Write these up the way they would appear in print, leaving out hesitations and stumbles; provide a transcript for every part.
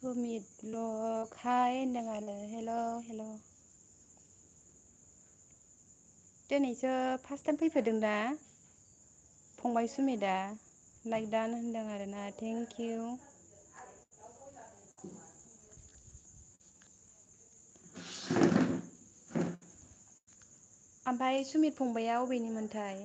सुमितल' खाय होनदों आरो हेल' हेल'। दिनैसो फार्स्ट टाइम फैफेरदों दा फंबाय सुमितआ लाइक दा होनदों आरोना थेंक इउ। ओमफ्राय सुमित फंबाया अबेनिमोनथाय?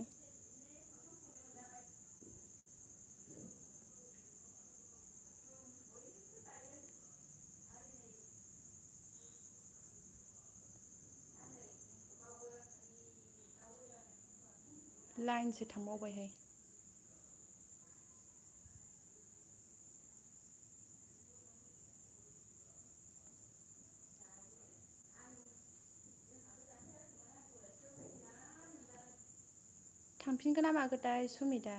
लाइनसो थांबावबायहाय। थांफिनगोन ना मागोनथाय सुमितआ?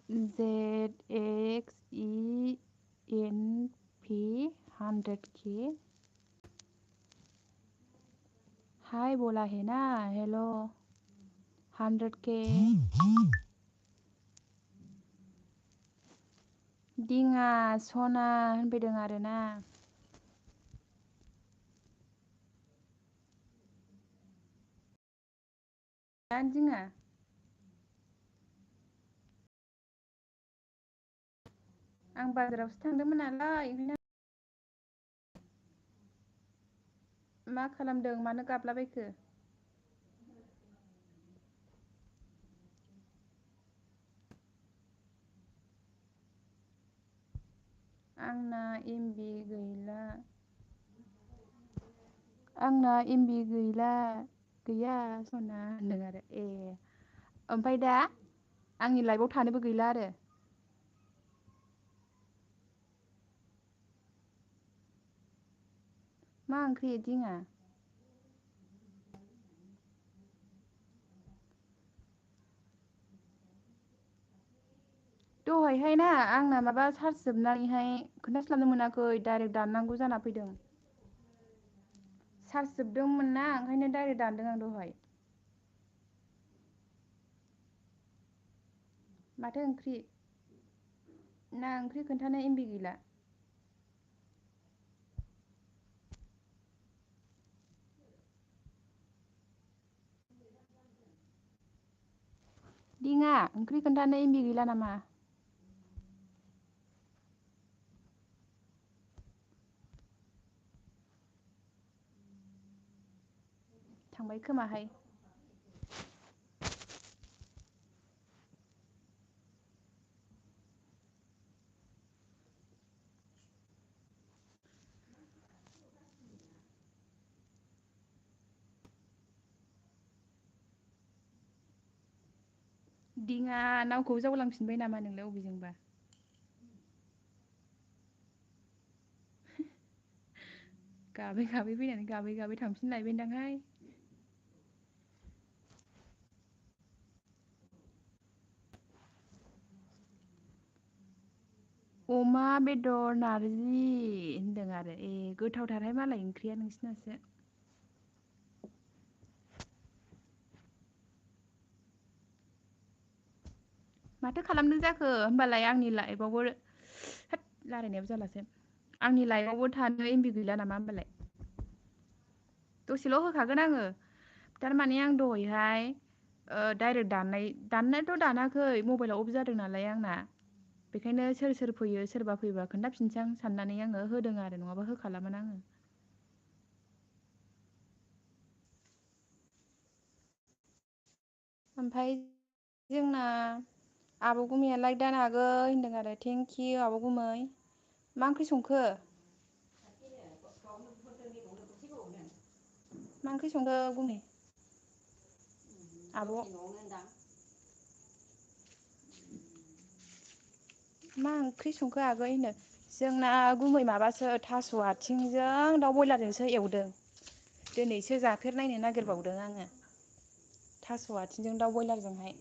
ZXENP 100K हाय बोला है ना हेलो 100K दिङा सना होनफैदों आरोना दिङा आं बाजारावसो थांदोंमोन नालाय ओंखायनो मा खालामदों मानो गाबलाबायखो आंना एमबि गैया सना होनदों आरो ए ओमफ्राय दा आंनि लाइफआव थानोबो गैला आरो मा ओंख्रि दिङा दहायहाय ना आंना माबा चार्ज जोबनानैहाय खोन्थास्लाबनो मोनाखै डाइरेक्ट दाननांगौ जाना फैदों चार्ज जोबदोंमोन ना ओंखायनो डाइरेक्ट दानदों आं दहाय माथो ओंख्रि ना ओंख्रि खोन्थानो एमबि गैला दिङा ओंख्रि खोन्थानो एमबि गैला नामा थांबाय खोमाहाय दिङा नावखौ जावलांफिनबाय नामा नोंलाय अबेजोंबा गाबै गाबै फैनानै गाबै गाबै थांफिनलायबायदांहाय अमा बेदर नारजि होनदों आरो ए गोथावथारहाय मालाय ओंख्रिया नोंसिनासो माथो खालामदों जाखो होमबालाय आंनि लाइफआवबो होद रायलायनायाबो जालासो आंनि लाइफआवबो थानो एमबि गैला नामा होमबालाय दसेल' होखागोन आङो थारमाने आं दहायहाय डाइरेक्ट दाननायाथ' दानाखै मबाइलाव अफ जादों नालाय आंना बेखायनो सोर सोर फैयो सोरबा फैबा खोन्थाफिनसै आं साननानै आङो होदों आरो नङाबा होखालामोन आङो ओमफ्राय जोंना आब' गुमैया लाइक दानो हागै होनदों आरो थेंकिउ आब' गुमै मा ओंख्रि संखो मा ओंख्रि संखो गुमै आब' मा ओंख्रि संखो आगै होनो जोंना गुमै माबासो थास' आथिंजों दाउ बयलारजोंसो एवदों दिनैसो जाफेरनायनो नागिरबावदों आङो थास' आथिंजों दाउ बयलारजोंहाय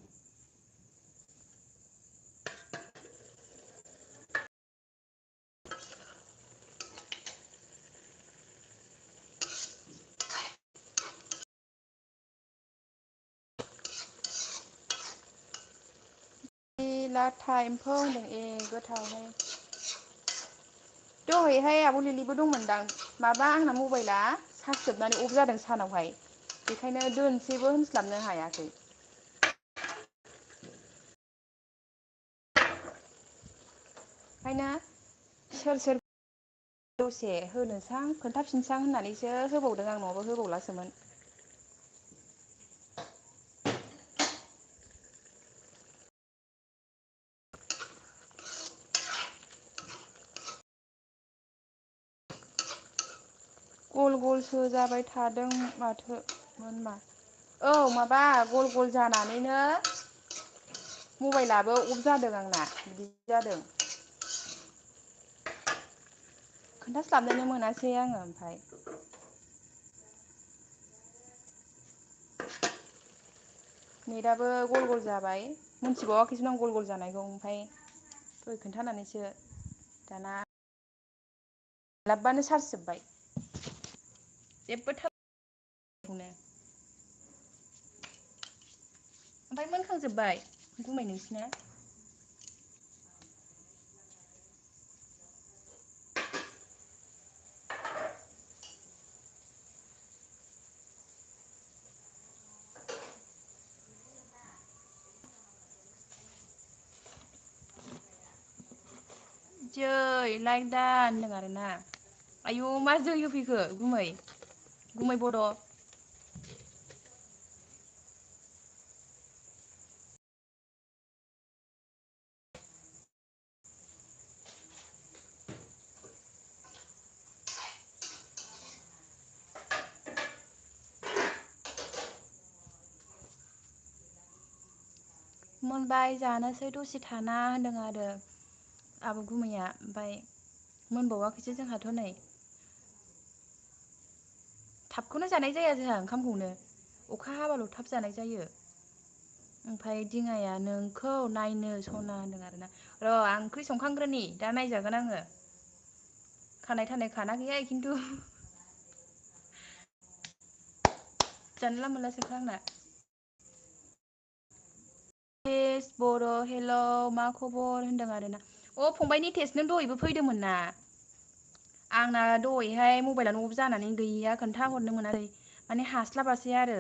लाथा एम्फौ होनदों ए गोथावहाय दहायहाय आब' लिलिबो दंमोनदां माबा आंना मबाइला चार्ज जोबनानै अफ जादों सानावहाय बेखायनो दोनसैबो होनस्लाबनो हायाखै ओंखायनो सोर सोर दसे होनोसां खोन्थाफिनसां होननानैसो होबावदों आं नङाबा होबावलासोमोन गल गलसो जाबाय थादों माथोमोन मा औ माबा गल गल जानानैनो मबाइलाबो अफ जादों आंना बिदि जादों खोन्थास्लाबनोनो मोनासै आङो ओमफ्राय नेटआबो गल गल जाबाय मोनथिबावाखैसो आं गल गल जानायखौ ओमफ्राय दहाय खोन्थानानैसो दाना लाबबानो चार्ज जोब्बाय जेबो थाबनो ओमफ्राय मोनखांजोब्बाय गुमै नोंसिना? जै लाइक दा होनदों आरोना आयु मा जै होफैखो गुमै बड' मोनबाय जानोसै दसे थाना होनदों आरो आब' गुमैया ओमफ्राय मोनबावाखैसो जोंहाथ' नै थाबखौनो जानाय जाया जोंहा ओंखामखौनो अखा हाबाल' थाब जानाय जायो ओमफ्राय दिङाया नोंखौ नायनो सना होनदों आरोना र' आं ओंख्रि संखांग्रोनि दा नायजागोन आङो खानाय थानाय खाना गैया खिन्थु जानला मोनलासोखा आंना बर' हेल' मा खबर होनदों आरोना अ फंबायनि टेस्ट नों दहैबो फैदोंमोन ना आंना दहैहाय मबाइला न' अफ जानानै गैया खोन्थाहरनो मोनासै माने हास्लाबासै आरो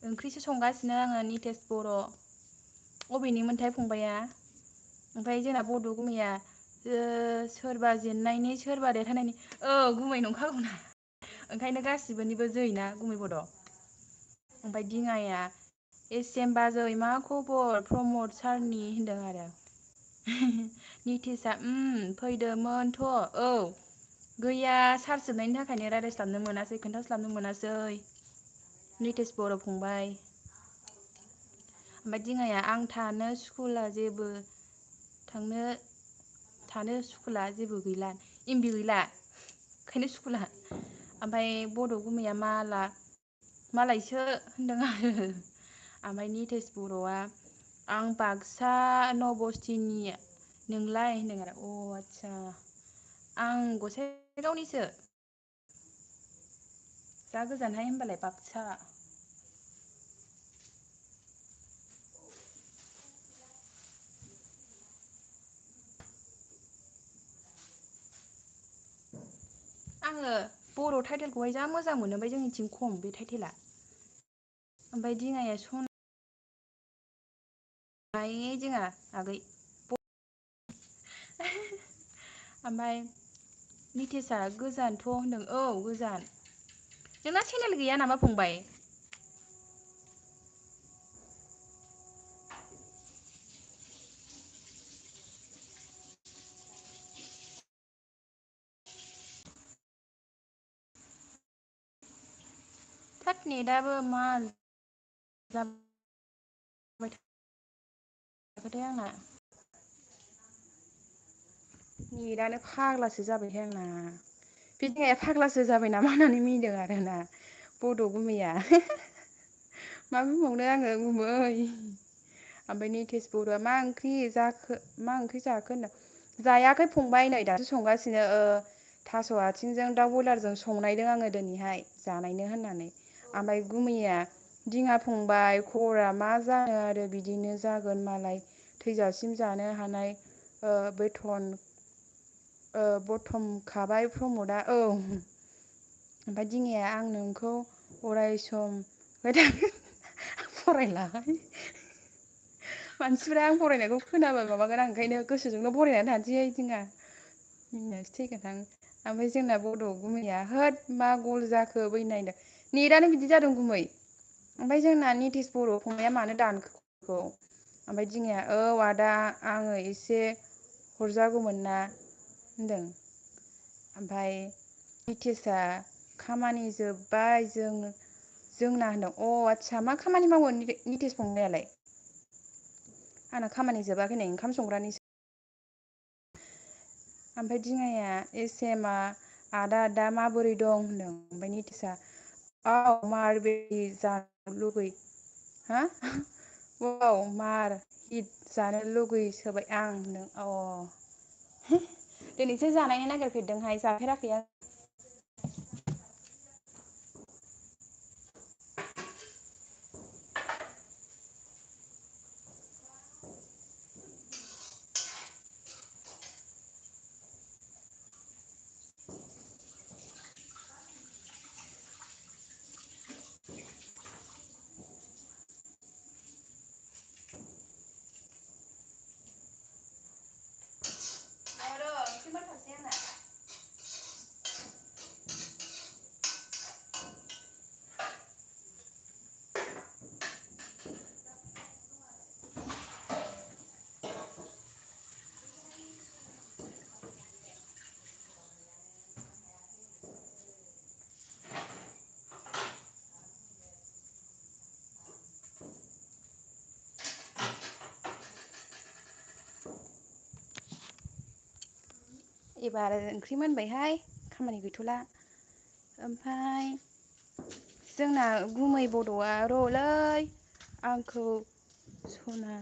ओंख्रिसो संगासिनो आङो नितेस बर' अबेनिमोनथाय फंबाया ओमफ्राय जोंना बड' गुमैया सोरबा जेननायनि सोरबा देरहानायनि औ गुमै नंखागौना ओंखायनो गासिबोनिबो जै ना गुमै बड' ओमफ्राय दिङाया एस एम बाजै मा खबर प्रमद सारनि होनदों आरो नितिशआ फैदोंमोनथ' औ गैया चार्ज जोबनायनि थाखायनो रायज्लायस्लाबनो मोनासै खोन्थास्लाबनो मोनासै नितेश बर' फंबाय ओमफ्राय दिङाया आं थांनो थानो सुखुला जेबो गैला एमबि गैला ओंखायनो सुखुला ओमफ्राय बड' गुमैया मालायसो होनदों आरो ओमफ्राय नितेश बर'आ आं बाक्सा नबस्थिनि नोंलाय होनदों आरो अ आदसा आं गसाइगावनिसो जा गोजानहाय होनबालाय बाक्सा आङो बर' टाइटेलखौहाय जा मोजां मोनो ओमफ्राय जोंनिथिं खम बे टाइटेला ओमफ्राय दिङाया सनाय जोंहा आगै ओमफ्राय नितेशआ गोजानथ' होनदों औ गोजान नोंना चेनेल गैया नामा फंबाय थोद नेटआबो मा जाबाय थाखोथाय आंना नेटानो फाग्लासो जाबायहाय आंना बे दिङाया फाग्लासो जाबाय नामा होननानै मिनिदों आरोना बड' गुमैया मा बुंबावनो आङो गुमै ओमफ्राय नितेश बर'आ मा ओंख्रि जाखो होनदों जायाखै फंबाय नै दासो संगासिनो थास' आथिंजों दाउ बयलारजों संनायदों आङो दिनैहाय जानायनो होननानै ओमफ्राय गुमैया दिङा फंबाय खबरा मा जानो आरो बिदिनो जागोन मालाय थैजासिम जानो हानाय बथम खाबाय प्रमदआ औ ओमफ्राय दिङाया आं नोंखौ अराय सम फरायलाहाय मानसिफ्रा आं फरायनायखौ खोनाबा माबागोन आं ओंखायनो गोसोजोंनो फरायनानै थानोसैहाय दिङा मिनिनासो थैगोन आं ओमफ्राय जोंना बड' गुमैया होद मा गल जाखो बै नायदों नेटानो बिदि जादों गुमै ओमफ्राय जोंना नितिश बर' फंबाया मानो दानखो कलखौ ओमफ्राय दिङाया औ आदा आङो एसे हरजागौमोन ना होनदों ओमफ्राय नितिशआ खामानि जोब्बाय जोंना होनदों अ आदसा मा खामानि मावो नितेश फंबायालाय आंना खामानि जोबाखै नै ओंखाम संग्रानिसो ओमफ्राय दिङाया एसएमआ आदा दा माबोरै दं होनदों ओमफ्राय नितिशआ औ मार बेबायदि लुगै हा वाव मार हिट जानो लुगैसोबाय आं नों दिनैसो जानायनो नागिरफेरदोंहाय जाफेराखै आं एबार ओंख्रि मोनबायहाय खामानि गैथ'ला ओमफ्राय जोंना गुमै बड'आ र'लै आंखौ सना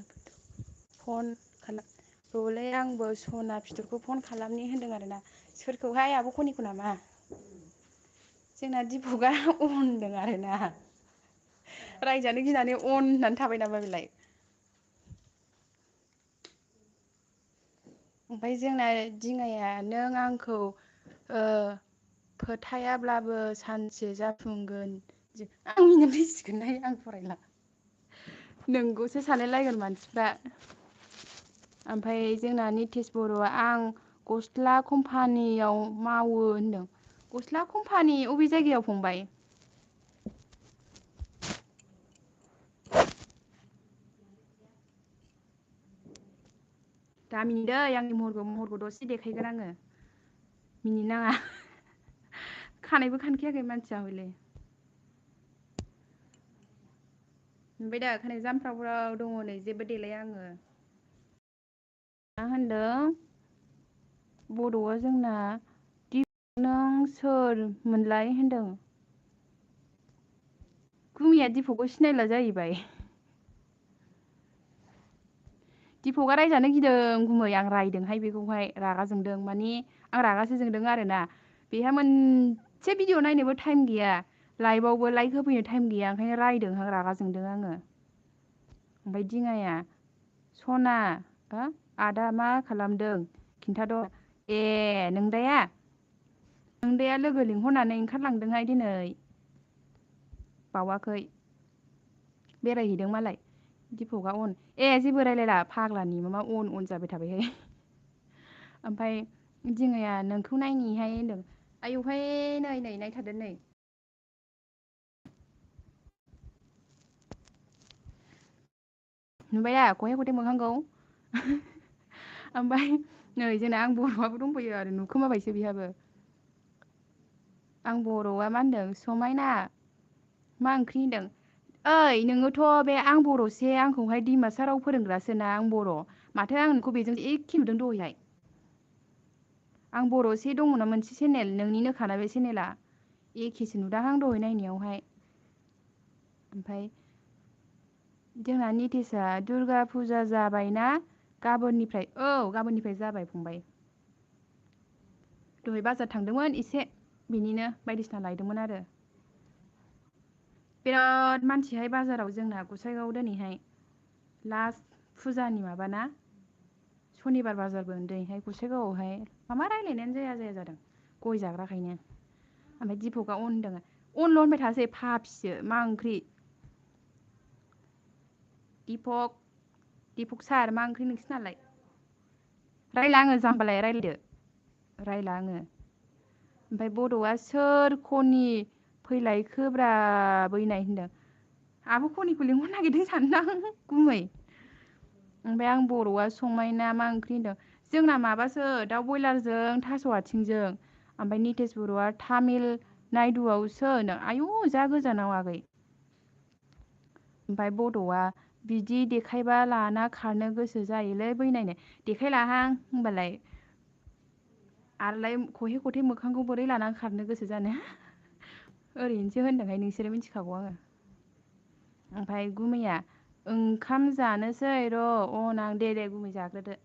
फन खालाम र'लै आंबो सना फिथरखौ फन खालामनि होनदों आरोना सोरखौहाय आब' खनिखौ नामा जोंना दिपकआ अन होनदों आरोना रायजानो गिनानै अन होननानै थाबाय नामा बेलाय ओमफ्राय जोंना दिङाया नों आंखौ फोथायाब्लाबो सानसे जाफुंगोन आं मिनिनो आं फरायला नोंगौसो सानलायलायगोन मानसिफ्रा ओमफ्राय जोंना नितिश बर'आ आं गस्ला कम्पानियाव मावो होनदों गस्ला कम्पानि अबे जायगायाव फंबाय दा मिनिदै आंनि महरखौ दसे देखायगोन आङो मिनि नाङा खानायबो खानखायाखै मानसिया हयले ओमफ्राय दा खानाय जामफ्राव दङ नै जेबो देलाया आङो मा होनदों बड'आ जोंना नों सोरमोनलाय होनदों गुमिया दिपकखौ सिनायला जाहैबाय दिपकआ रायजानो गिदों गुमै आं रायदोंहाय बेखौहाय रागा जोंदों मानि आं रागासो जोंदों आरोना बेहा मोनसे भिडिअ नायनोबो टाइम गैया लाइभआवबो लाइक होफैनो टाइम गैया ओंखायनो रायदोंहां रागा जोंदों आङो ओमफ्राय दिङाया सना आदा मा खालामदों खिन्थाद' ए नोंदाया नोंदाया लोगो लिंहरनानै ओंखारलांदोंहाय दिनै बावाखै बेरायहैदों मालाय दिपकआ अन जेबो रायलायला फाग्लानि मा अन जाबाय थाबायहाय ओमफ्राय दिङाया नोंखौ नायनिहाय होनदों आयौहाय नै नायथारदो नै नुबाय दा खहे खथे मोखांखौ ओमफ्राय नै जोंना आं बर'आबो दंफैयो आरो नुखोमाबायसो बेहाबो आं बर'आ मा होनदों समायना मा ओंख्रि होनदों ओइ नोङोथ' बे आं बर'से आंखौहाय डिमासाराव फोरोंग्रासोना आं बर' माथो आं नोंखौ बेजों एखे नुदों दहायहाय आं बर'से दङना मोनसे चेनेल नोंनिनो खाना बे चेनेला एखेसो नुदाहां दहाय नायनायावहाय ओमफ्राय जोंना नितिशआ दुर्गा फुजा जाबायना गाबोननिफ्राय गाबोननिफ्राय जाबाय फंबाय दहाय बाजार थांदोंमोन एसे बिनिनो बायदिसिना लायदोंमोन आरो बिराद मानसिहाय बाजाराव जोंना गसाइगाव दिनैहाय लास्ट फुजानि माबाना सनिबार बाजारबो दिनैहाय गसाइगावआवहाय मा रायज्लायनायानो जाया जादों गय जाग्राखायनो ओमफ्राय दिपकआ अन होनदों अनल' होनबाय थासै फाफिसो मा ओंख्रि दिपक सार मा ओंख्रि नोंसोरनालाय रायला आङो जाम्बालाय रायला आङो ओमफ्राय बड'आ सोर खनि फैलायखोब्रा बैनाय होनदों आब' खनिखौ लिंहरनो नागिरदों सानदां गुमै ओमफ्राय आं बर'आ समायना मा ओंख्रि होनदों जोंना माबासो दाउ बयलारजों थास' आथिंजों ओमफ्राय नितिश बर'आ तामिल नायदुआवसो आयु जा गोजानाव आगै ओमफ्राय बड'आ बिदि देखायबा लाना खारनो गोसो जायोलै बैनायनो देखायलाहां होनबालाय आरोलाय खहे खथे मोखांखौ बोरै लानानै खारनो गोसो जानो ओरैनोसो होनदोंहाय नोंसोरो मिथिखागौ आङो ओमफ्राय गुमैया ओंखाम जानोसै र' अनां दे गुमै जाग्रोदो।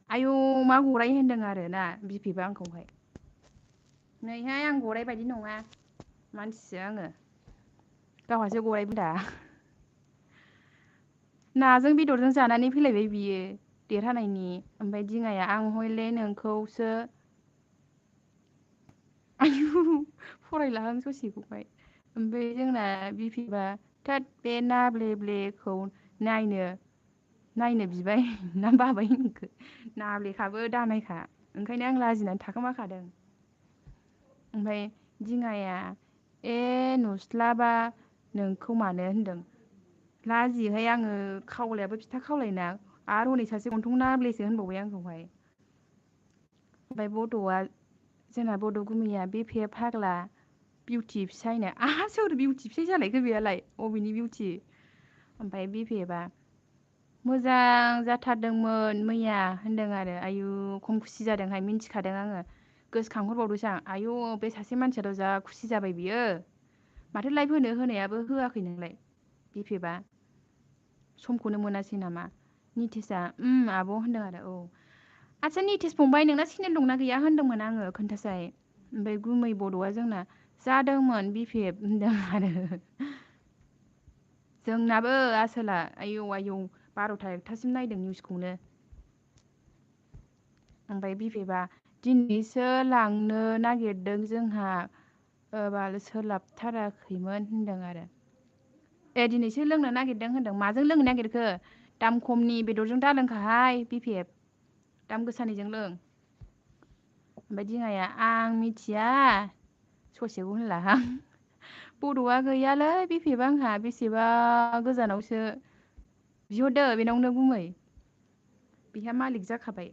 आयौ मा गराय होनदों आरो ना बिफेबा आंखौहाय। नैहाय आं गराय बायदि नङा मानसिसो आङो। गावहासो गराइ दा। नाजों बेदरजों जानानै फैलायबाय बियो देरहानायनि। ओमफ्राय दिङाया आं हयले नोंखौसो आयु फरायलाहां ससेखौहाय। ओमफ्राय जोंना बिफैबा थोद बे नाब्ले-ब्लेखौ नायनो बिबाय ना बाबाय होनखो। नाब्लेखाबो दानायखा ओंखायनो आं लाजिनानै थाखोमाखादों। ओमफ्राय दिङाया नुस्लाबा नोंखौ मानो होनदों। लाजियोहाय आङो खावलायाबो फिथा खावलायना आरो हनै सासे गन्थं नाब्लेसो होनबावबाय आंखौहाय। ओमफ्राय बड'आ जोंना बड' गुमैया बेफे फाग्ला बिउटि फिसायनो सोर बिउटि फिसाय जालायखो बेयालाय अबेनि बिउटि। ओमफ्राय बिफेबा मोजां जाथारदोंमोन मैया होनदों आरो आयु खम खुसि जादोंहाय मिन्थिखादों आङो। गोसोखांहरबावदोंसो आं आयु बे सासे मानसियाथ' जा खुसि जाबाय बियो। माथो लाइफ होनायाबो होआखै नोंलाय बिफेबा। समखौनो मोनासै नामा नितिशआ आब' होनदों आरो औ। आदसा नितिश फंबाय नोंना चेनेल दंना गैया होनदोंमोन आङो खोन्थासाय। ओमफ्राय गुमै बड'आ जोंना जादोंमोन बिफे होनदों आरो। जोंनाबो आसोला आयौ 12था 1थासिम नायदों निउसखौनो। ओमफ्राय बिफेबा दिनैसो लांनो नागिरदों जोंहा बाल सोलाबथाराखैमोन होनदों आरो। दिनैसो लोंनो नागिरदों होनदों माजों लोंनो नागिरखो दाम खमनि बेदरजों दालोंखाहाय बिफेब दाम गोसानिजों लों। ओमफ्राय दिङाया आं मिथिया ससेखौ होनलाहां। बड'आ गैयालै बिफेबा आंहा बेसेबा गोजानावसो। बिहरदो बेनावनो गुमै बेहा मालिक जाखाबाय।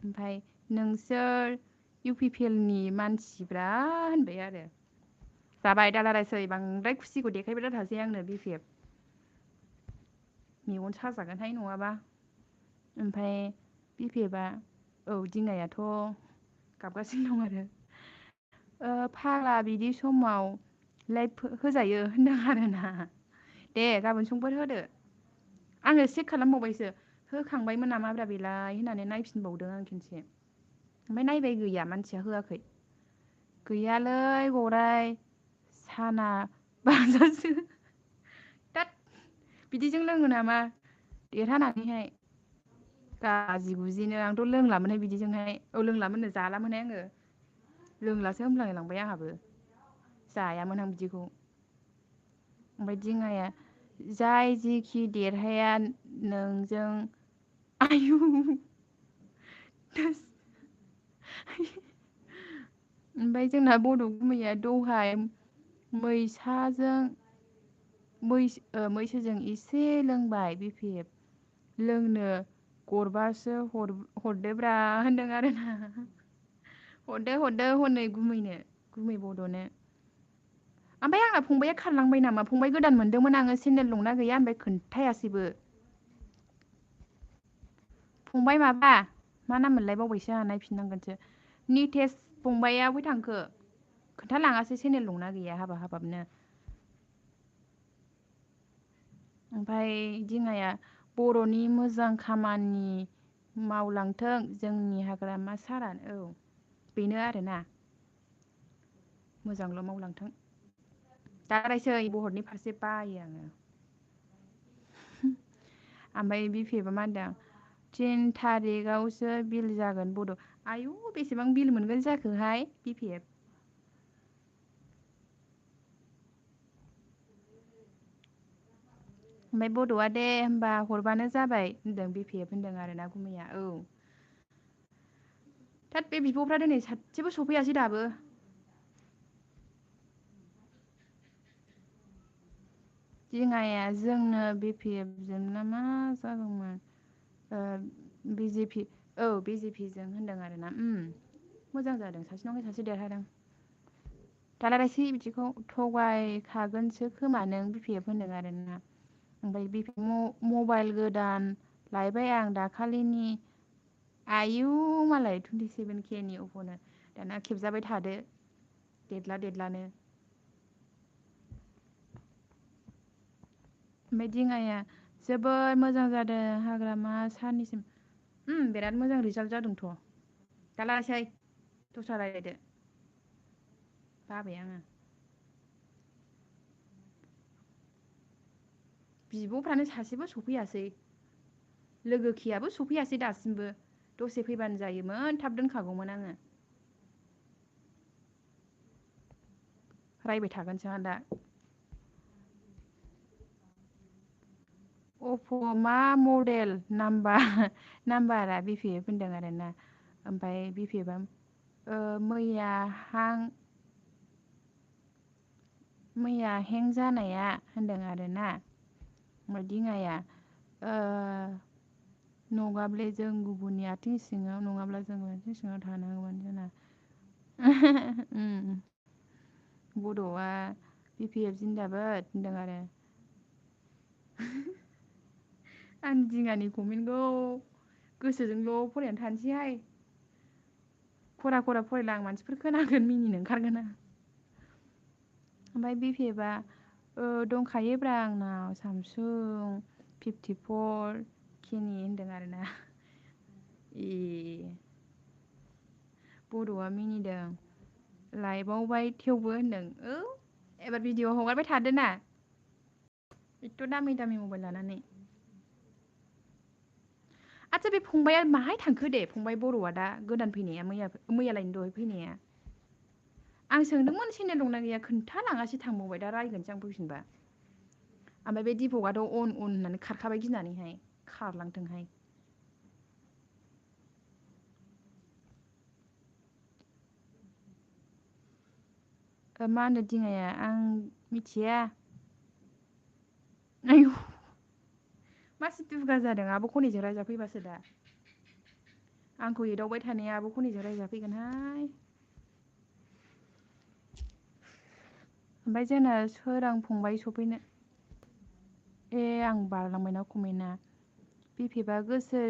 ओमफ्राय नोंसोर इउ पि पि एल नि मानसिब्रा होनबाय आरो। जाबाय दालारायसै बांद्राय खुसिखौ देखायबाय दा थासै आंनो बिफेब। मेगन साजागोनहाय नङाबा। ओमफ्राय बिफेबा औ दिङायाथ' गाबगासिनो दं आरो। फाग्ला बिदि समाव लाइभ होजायो होनदों आरोना। दे गाबोन समफोर होदो। आङो चेक खालामबावबायसो होखांबायमोन नामाब्रा बेलाय होननानै नायफिनबावदों आं खेनसे। ओमफ्राय नायबाय गैया मानसिया होआखै। गैयालै गराय साना बाजासो। थोद बिदिजों लोङो नामा देरहानानैहाय। गाजि गुजिनो आंथ' लोंलामोनहाय बिदिजोंहाय लोंलामोननो जालामोनहाय आङो। लोंलासो होनफ्लांलाय लांबाय आंहाबो जायामोन आं बिदिखौ। ओमफ्राय दिङाया जाय जिखि देरहाया नोंजों आयु ओमफ्राय जोंना बड' गुमैया दहाय मैसाजों मैसोजों एसे लोंबाय बिफेब लोंनो गरबासो हरदोब्रा होनदों आरोना। हरदो हनै गुमै बड'नो। ओमफ्राय आंना फंबाया खारलांबाय नामा फंबाय गोदान मोनदोंमोन आङो सेन्देल दंना गैया ओमफ्राय खोन्थायासैबो। फंबाय माबा मा नाम मोनलाय बावबायसो आंहा नायफिननांगोनसो। नितेश फंबाया अबाय थांखो खोन्थालाङासै सेनेल दंना गैया हाबाबनो। ओमफ्राय दिङाया बर'नि मोजां खामानि मावलांथों जोंनि हाग्रामा सारा औ बेनो आरोना। मोजांल' मावलांथों दा रायसै बहरनि फारसे बायो आङो। ओमफ्राय बिफेबा मा होनदों 3 थारिखआवसो बिल जागोन बड'। आयु बेसेबां बिल मोनगोन जाखोहाय बिफेब। ओमफ्राय बड'आ दे होमबा हरबानो जाबाय होनदों बिफेब होनदों आरोना गुमैया औ। थोद बे बिब'फ्रा दिनै सासेबो सफैयासै दाबो। दिङाया जोंनो बिपिएफजों ना मा जागौमोन। बिजेपि औ बिजेपिजों होनदों आरोना मोजां जादों सासे नङा सासे देरहादों। दालारायसै बिदिखौ थगायखागोनसो खोमा नों बिपिएफ होनदों आरोना। ओमफ्राय बे मबाइल गोदान लायबाय आं दाखालिनि आयु मालाय 27K नि अफ'नो दाना खेबजाबाय थादो देदला देदलानो। ओमफ्राय दिङाया जोबोद मोजां जादों हाग्रामा सारनिसिम बिराद मोजां रिजाल्ट जादोंथ' दा लासै दस्रा रायलायदो बाबाय आङो बिब'फ्रानो सासेबो सफैयासै लोगोखियाबो सफैयासै दासिमबो दसे फैबानो जायोमोन थाब दोनखागौमोन आङो रायबाय थागोनसो आं दा अप्प' मा मडेल नाम्बारा बिपिएफ होनदों आरोना ओमफ्राय बिपिएफआ मैया हें जानाया होनदों आरोना ओमफ्राय दिङाया नङाब्ला जों गुबुननि आथिं सिङाव नङाब्ला जों आथिं सिङाव थानांगौमोन जोंना बड'आ बिपिएफ जिन्दाबाद होनदों आरो आं दिङानि कमेन्टखौ गोसोजोंल' फरायनानै थानोसैहाय खरा फरायला आं मानसिफोर खोनागोन मिनिनो ओंखारगोन आं ओमफ्राय बिपिएफआ दंखायोब्रा आंनाव सामसुं 54 केनि होनदों आरोना बड'आ मिनिदों लाइभआवबाय थेवबो होनदों एबार भिडिअ हगारबाय थादो ना एथ' दामि मबाइल लानानै आदसा बे फंबाया माहाय थांखो दे फंबाय बर'आ दा गोदान फैनाया मैयालायनो दहाय फैनाया आं सोंदोंमोन चेनेल दंना गैया खोन्थालाङासै थांबावबाय दा रायगोनसै आं फैफिनबा ओमफ्राय बे दिपकआथ' अन होननानै खारखाबाय गिनानैहाय खारलांथोंहाय मा होनो दिङाया आं मिथिया आयौ मासि दुगा जादों आब' खनिजों रायजाफैबासो दा आंखौ एदावबाय थानाया आब' खनिजों रायजाफैगोनहाय ओमफ्राय जोंना सोरां फंबाय सफैनो आं बारलांबायना कमेन्टआ बिपिएफआ गोसो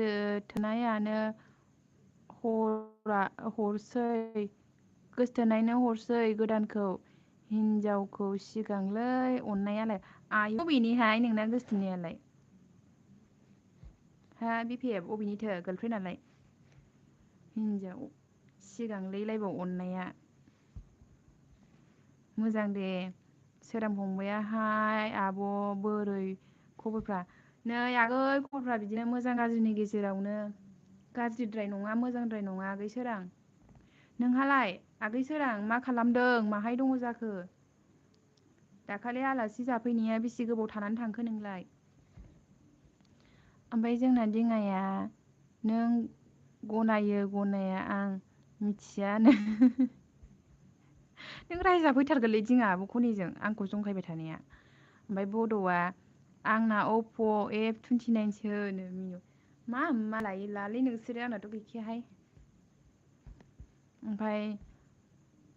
थोनायानो हरसै गोदानखौ हिनजावखौ सिगांलै अननायालाय आयौ बेनिहाय नोंना गोसोथोनायालाय हा बिपिएफ अबेनिथो गार्लफ्रेन्डआलाय हिनजाव सिगांलैलायबाव अननाया मोजां दे सोरां फंबायाहाय आब' बोरै खबरफ्रा नै आगै खबरफ्रा बिदिनो मोजां गाज्रिनि गेजेरावनो गाज्रिद्राय नङा मोजांद्राय नङा आगै सोरां नोंहालाय आगै सोरां मा खालामदों माहाय दङ जाखो दाखालि आलासि जाफैनाया बेसे गोबाव थानानै थांखो नोंलाय ओमफ्राय जोंना दिङाया नों गनायो गनाया आं मिथियानो नों रायजाफैथारगोनलै दिङा आब' खनिजों आंखौ जंखायबाय थानाया ओमफ्राय बड'आ आंना अप्प' F29 सो नो मिनु मा लायो लालै नोंसोरो आंनाथ' गैखायाहाय ओमफ्राय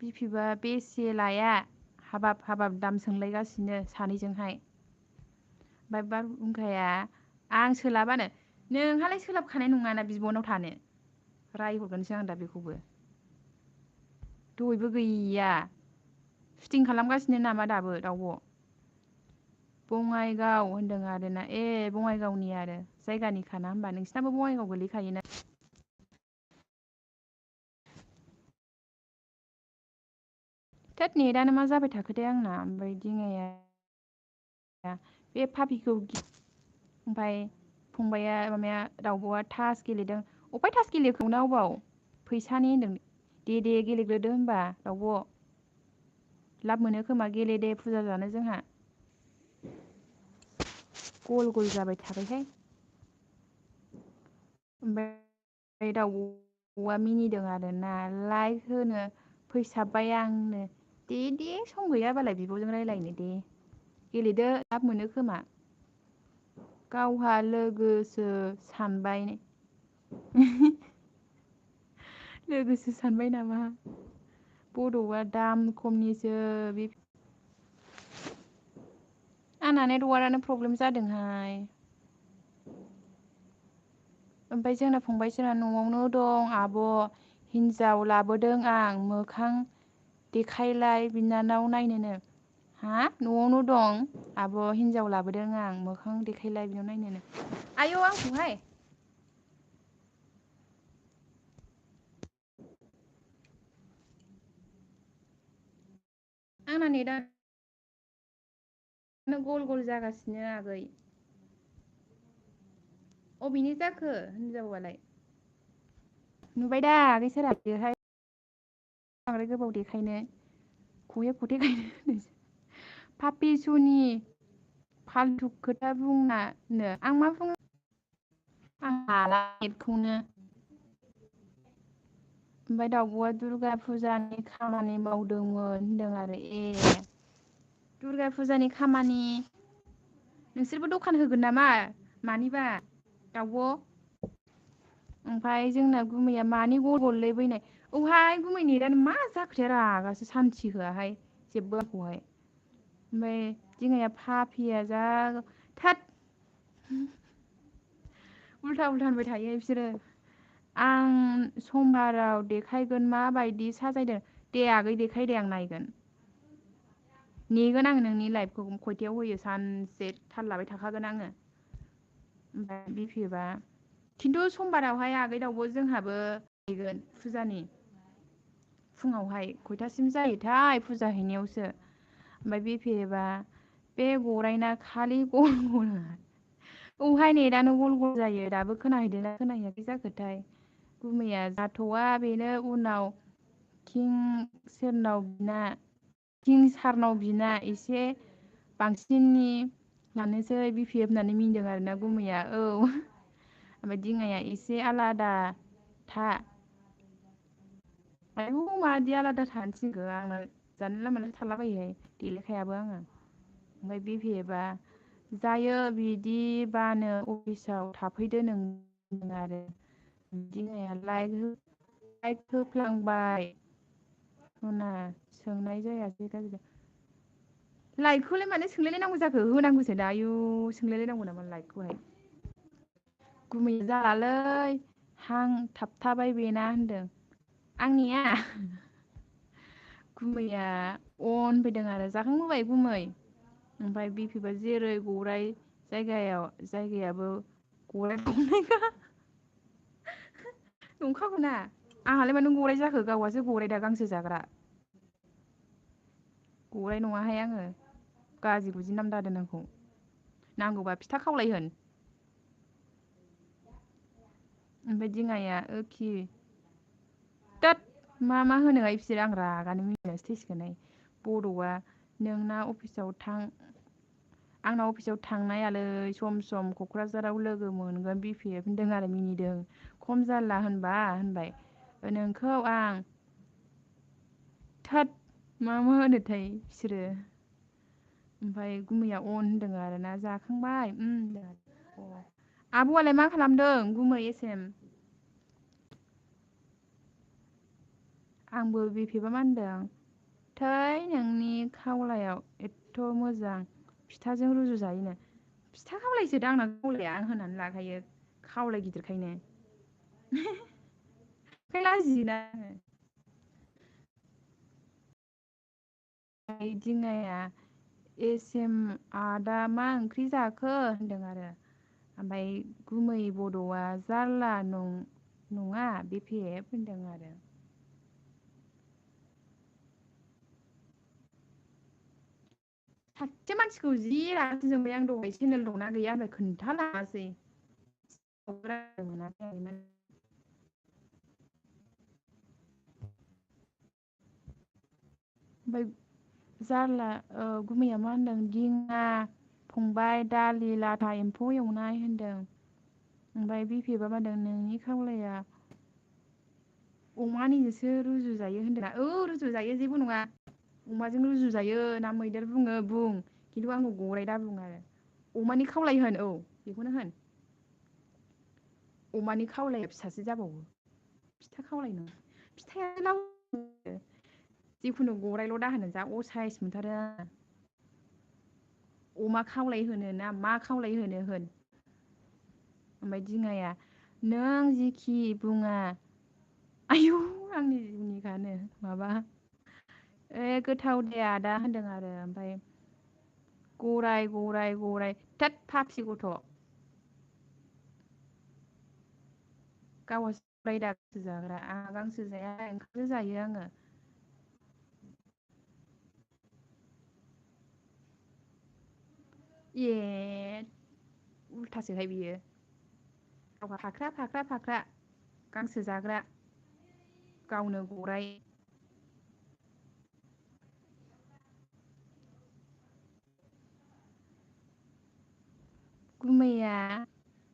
बिपिएफआ बेसे लाया हाबाब दाम सोंलायगासिनो सानैजोंहाय ओमफ्राय बारहुंखाया आं सोलाबानो नोंहालाय सोलाबखानाय नङाना बिब'नाव थानो रायहरगोनसो आं दा बेखौबो दहायबो गैया सुटिं खालामगासिनो नामा दाबो दावब' बङाइगाव होनदों आरोना बङाइगावनि आरो जायगानिखाना होमबा नोंसिनाबो बङाइगाव गोलैखायोना थोद नेटानो मा जाबाय थाखोथाय आंना ओमफ्राय दिङाया बे पापिखौ ओमफ्राय फंबाया माबाया दाउब'आ थास गेलेदों अफाय थास गेलेखोना अबाव फैसानि होनदों दे गेलेग्रोदो होमबा दाउब' लाब मोनो खोमा गेले दे फुजा जानो जोंहा गल जाबाय थाबायहाय ओमफ्राय दाउब'आ मिनिदों आरोना लाइक होनो फैसाबबाय आंनो दे सम गैयाबालाय बिब'जों रायलायनो दे गेलेदो लाब मोनो खोमा गावहा लोगोसो सानबाय नामा बड'आ दाम खमनिसो बे आंना नेटवार्कआनो प्रब्लेम जादोंहाय ओमफ्राय जोंना फंबाय जोंना न'आवनो दं आब' हिनजाव लाबोदों आं मोखां देखायलाय बिनानाव नायनोनो हा न'आवनो दं आब' हिनजाव लाबोदों आं मोखां देखायलाय बेनाव नायनोनो आयौ आंखौहाय आंना नेटानो गल गल जागासिनो आगै अबेनि जाखो हिनजावालाय नुबाय दा आगै सोराहाय बांद्राय गोबाव देखायनो खहे खथे गायनो पापिसुनि फालतु खोथा बुंनानो आं मा बुङो आं हाला नेटखौनो ओमफ्राय दाउब'आ दुर्गा फुजानि खामानि मावदोंमोन होनदों आरो दुर्गा फुजानि खामानि नोंसोरबो दखान होगोन नामा मानिबा दाउब' ओमफ्राय जोंना गुमैया मानि गल गललै बैनाय औहाय गुमै नेटानो मा जाखोथाय रागासो सान्थि होआहाय जेबो आंखौहाय ओमफ्राय दिङाया फाफिया जा थोद उल्था उल्था होनबाय थायो बिसोरो आं समबाराव देखायगोन माबायदि साजायदों दे आगै देखाय दे आं नायगोन नेगोन आं नोंनि लाइभखौ खयथायाव होयो सानसे थाल लाबाय थाखागोन आङो ओमफ्राय बिफिबा खिन्थु समबारावहाय आगै दाउब' जोंहाबो हैगोन फुजानि फुङावहाय खयथासिम जायोथाय फुजा हैनायावसो ओमफ्राय बिफिबा बे गरायना खालि गल गल औहाय नेटानो गल गल जायो दाबो खोनाहैदोंना खोनाहैयाखै जाखोथाय गुमैया जाथ'वा बेनो उनाव किं सारनाव बिना एसे बांसिननि लानोसै बिफि होननानै मिनदों आरोना गुमैया औ ओमफ्राय दिङाया एसे आलादा था आयौ माबायदि आलादा थानो थिनखो आंनो जानला मोनला थालाबायोहाय देलायखायाबो आङो ओमफ्राय बिफिबा जायो बिदिबानो अफिसाव थाफैदो नों आरो दिङाया लाइक होफ्लांबाय सना सोंनाय जायासै गाज्रि लाइकखौलाय मानो सोंलायलायनांगौ जाखो होनांगौसो दा आयु सोंलायलायनांगौ नामा लाइकखौहाय गुमैया जालालै हां थाबथाबाय बेना होनदों आंनिया गुमैया अन फैदों आरो जाखांबोबाय गुमै ओमफ्राय बिफिबा जेरै गराय जायगायाबो गराय नंखागौना आंहालाय मानो गराय जाखो गावहासो गराय दा गांसो जाग्रा गराय नङाहाय आङो गाज्रि गुजि नाम दादों आंखौ नांगौबा फिथा खावलाय होन ओमफ्राय दिङाया मा होनोहाय बिसोरो आं रागानो मिनिनासो थैसिगोनहाय बड'आ नोंना अफिसाव थां आंना अफिसाव थांनायालै सम सम क'क्राझाराव लोगो मोनगोन बिपिएफ होनदों आरो मिनिदों खम जारला होनबाय नोंखौ आं थोद मा होनोथाय बिसोरो ओमफ्राय गुमैया अन होनदों आरोना जाखांबाय आब'आलाय मा खालामदों गुमै एसएम आंबो बिफिबा मा होनदों थै नोंनि खावलायाव एथ' मोजां फिथाजों रुजुजायोनो फिथा खावलायसो दां आंना खावलाया आं होनानै लाखायो खावलाय गिदिरखायनो ओंखायनो लाजियोना आङो दिङाया एसएम आदा मा ओंख्रि जाखो होनदों आरो ओमफ्राय गुमै बड'आ जारला नङा बिपिएफ होनदों आरो सासे मानसिखौ जि रागासो जोंबाय आं दहाय चेनेल दंना गैया होनबाय खोन्थालाङासै ओमफ्राय जारला गुमैया मा होनदों दिङा फंबाय दालि लाथा एम्फौ एवनाय होनदों ओमफ्राय बिफिबा मा होनदों नोंनि खावलाया अमानिजोंसो रुजुजायो होनदोंना रुजुजायो जेबो नङा अमाजों रुजुजायो ना मैदेर बुङो बुं खिन्थु आंखौ गराइ दा बुं आरो अमानि खावलाय होन बेखौनो होन अमानि खावलाया फिसासो जाबावो फिथा खावलाय नङा फिथाया लाव जिखुनु गराइल' दा होनो जा असाइस मोनथारो आं अमा खावलाय होनो ना मा खावलाय होनो होन ओमफ्राय दिङाया नों जिखि बुङा आयौ आंनि जिउनिखानो माबा गोथाव दे आदा होनदों आरो ओमफ्राय गराय गराय गराय थोद फाफि गथ' गावहासो गराय दा गांसो जाग्रा आंहा गांसो जाया ओंखामसो जायो आङो ए उल्थासोहाय बियो गावहा फाख्रा फाख्रा फाख्रा गांसो जाग्रा गावनो गराय गुमैया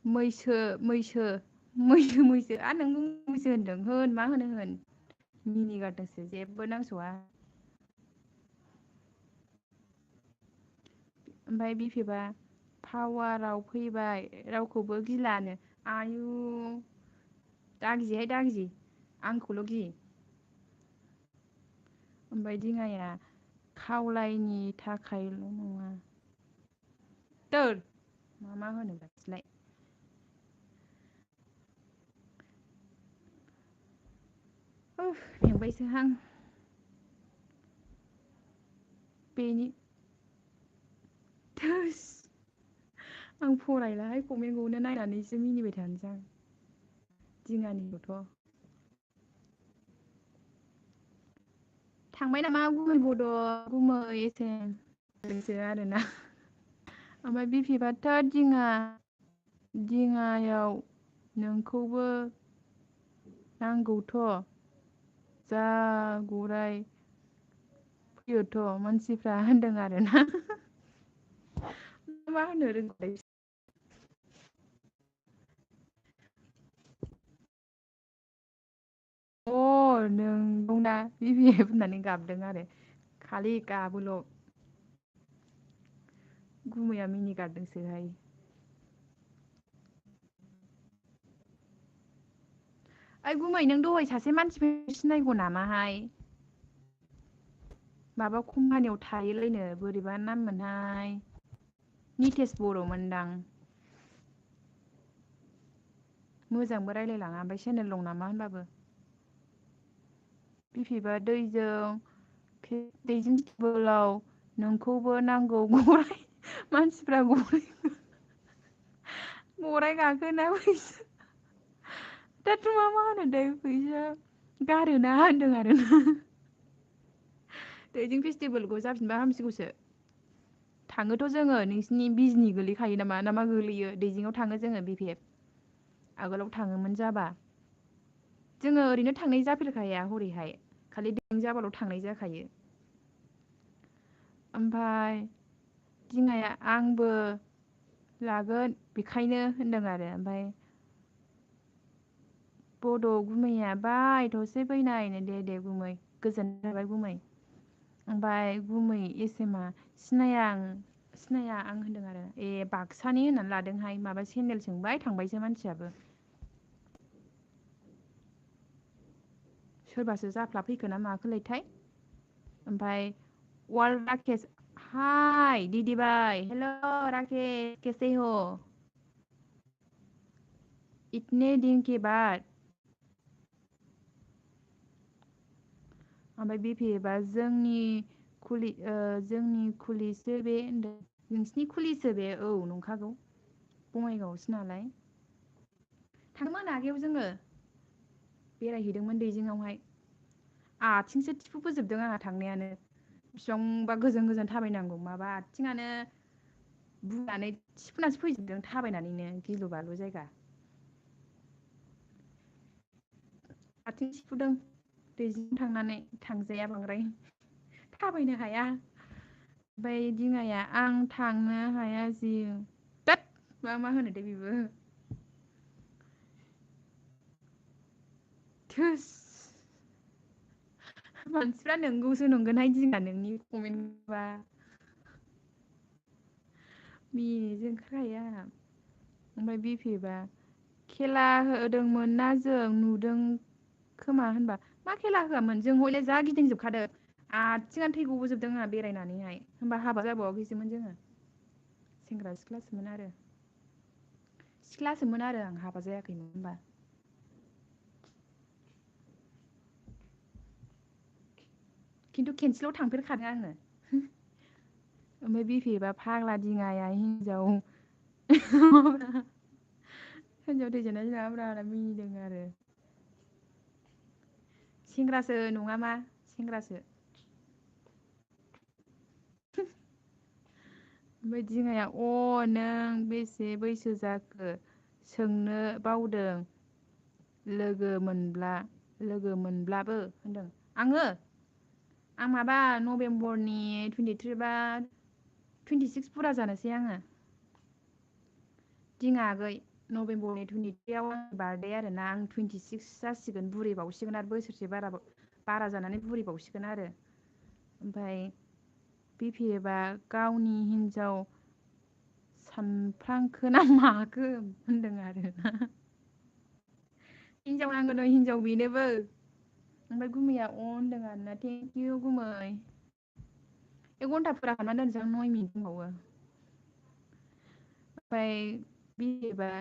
मैसो मैसो मैसो मैसो नों मैसो होनदों होन मा होनो होन मिनिगारदोंसो जेबो नांस'आ ओमफ्राय बिफेबा पावाराव फैबाय रावखौबो गिलानो आयु दागिहाय दागि आंखौल' गि ओमफ्राय दिङाया खावलायनि थाखायल' नङा दोर मा होनो बादिलाय मेंबायसोहां बेनि थोस आं फरायलाहाय कमेन्टखौनो नायनानैसो मिनिबाय थानोसै आं दिङानिखौथ' थांबाय नामा गुमै बड' गुमै एसेम लोगोसो आरोना ओमफ्राय बिफेबाथ' दिङायाव नोंखौबो नांगौथ' जा गराय फैयोथ' मानसिफ्रा होनदों आरोना मा होनो रोंगौलाय नोंगौना बिबि होननानै गाबदों आरो खालि गाबोल' गुमैया मिनिगारदोंसोहाय ओइ गुमै नों दहाय सासे मानसि सिनायगौ नामाहाय माबा कम्पानियाव थायोलायनो बोरैबा नाम मोनहाय नितेश बर'मोनदां मोजांबो रायलायलाङा ओमफ्राय चेनेल दं नामा होनबाबो बिफेबा दैजिं टेबोलाव नोंखौबो नांगौ गराय मानसिफ्रा गराय गाखोना फैसा दाथ' मा होनो दै फैसा गारोना होनदों आरोना दैजिं फेस्टिभेलखौ जाफिनबा हामसिगौसो थाङोथ' जोङो नोंसिनि बिजनि गोलैखायो नामा ना मा गोलैयो दैजिंआव थाङो जोङो बिफेब आगोलाव थाङोमोन जाबा जोङो ओरैनो थांनाय जाफेरखाया हरैहाय खालि दैजिं जाबाल' थांनाय जाखायो ओमफाय दिङाया आंबो लागोन बेखायनो होनदों आरो ओमफाय बड' गुमैया बाय थसे फैनायनो दे गुमै गोजोननाय थाबाय गुमै ओमफाय गुमै एसेमा सिनाया आं होनदों आरो ए बाक्सानि होननानै लादोंहाय माबा सेन्देल सोंबाय थांबायसो मानसियाबो सोरबासो जाफ्ला फैखो ना माखोलैथाय ओमफाय वाल राकेश हाय दिदि बाय हेल' राकेश कैसे हो इतने दिन के बाद ओमफ्राय बिफेबा जोंनि खुलिसो बे होनदों नोंसिनि खुलिसो बे औ नंखागौ बङाइगावसो नालाय थांदोंमोन आगैयाव जोङो बेरायहैदोंमोन दैजिङावहाय आथिंसो थिफु फोजोबदों आंहा थांनायानो बिसिबांबा गोजान थाबायनांगौ माबा आथिङानो बुनानै थिफुनासो फैजोबदों थाबायनानैनो गिलु बालु जायगा आथिं थिफुदों दैजिं थांनानै थांजाया बांद्राय थाबायनो हाया ओमफ्राय दिङाया आं थांनो हाया जिं थोद मा होनो दे बेबो थोस मानसिफ्रा नोंगौसो नंगोनहाय दिङा नोंनि कमेन्टबा मिनिनोसो ओंखारखायो आंहा ओमफ्राय बिफेबा खेला होदोंमोन ना जों नुदों खोमा होनबा मा खेला होआमोन जों हयले जा गिदिंजोबखादों आथिङानो थै गबोजोबदों आंहा बेरायनानैहाय होमबा हाबा जाबावाखैसोमोन जोङो सेंग्रा सिख्लासोमोन आरो आं हाबा जायाखैमोन होनबा खिन्थु खेनसेल' थांफेरखादों आङो ओमफ्राय बिफेबा फाग्ला दिङाया हिनजाव हिनजाव थैजानाय नङाब्रा मिनिदों आरो सेंग्रासो नङा मा सेंग्रासो ओमफ्राय दिङाया नों बेसे बैसो जाखो सोंनो बावदों लोगो मोनब्लाबो होनदों आङो आं माबा नभेम्बरनि 23 बा 26 फुरा जानोसै आङो दिङा आगै नभेम्बरनि 23आव आंनि बार्थडे आरोना आं 26 जासिगोन बुरैबावसिगोन आरो बोसोरसे बारा जानानै बुरैबावसिगोन आरो ओमफ्राय बिफेबा गावनि हिन्जाव सानफ्रांखो ना माखो होनदों आरो हिन्जाव नांगौनो हिन्जाव बेनोबो ओमफ्राय गुमैया होनदों आरोना थेंक इउ गुमै 1 घन्टा फुरा खालामना दोनसै आं 9 मिनिट दंबावो ओमफ्राय बिबा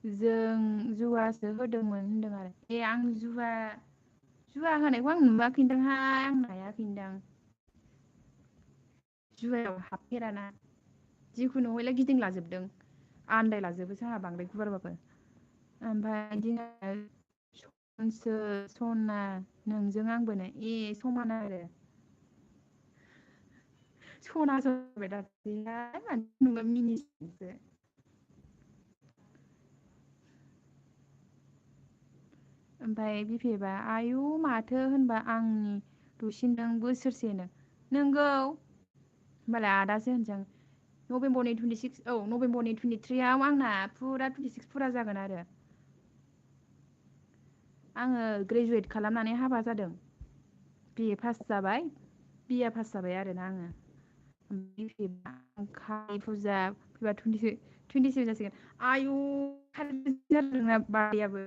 जों जुवासो होदोंमोन होनदों आरो आं जुवा होनायखौ आं नुवाखैदांहाय आं नायाखैदां जुवायाव हाबफेराना जिखुनु हयले गिदिंलाजोबदों आन्दायलाजोबो जोंहा बांद्राय गुवारबाबो ओमफ्राय बिदिनो सना नोंजों आंबोनो समान आरो सना जाबाय दाख्लैहाय मानसि नुबा मिनिसिगोनसो ओमफ्राय बिफेबा आयु माथो होनबा आंनि दुसिनदों बोसोरसेनो नोंगौ होमबालाय आदासो होनसै नभेम्बरनि 26 नभेम्बरनि 23आव आंना फुरा 26 फुरा जागोन आरो आङो ग्रेजुवेट खालामनानै हाबा जादों बिए पास जाबाय बिए पास जाबाय आरोना आङो कालि फुजा फैबा 27 जासिगोन आयु कालि जादोंना बार्थडेआबो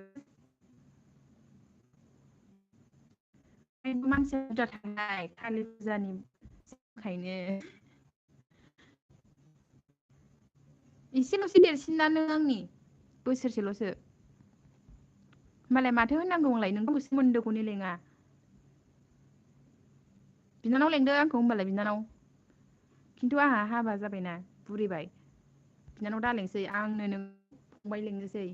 मानसिया बुरजा थांनाय कालि फुजानि थाखायनो एसेल'सो देरसिन ना नों आंनि बोसोरसेल'सो होमबालाय माथो होननांगौलाय नोंखौ सोमोन्दोखौनो लेङा बिनानाव लेंदो आंखौ होमबालाय बिनानाव खिन्थु आंहा हाबा जाबायना बुरिबाय बिनानाव दा लेंसै आंनो नों फंबाय लेंनोसै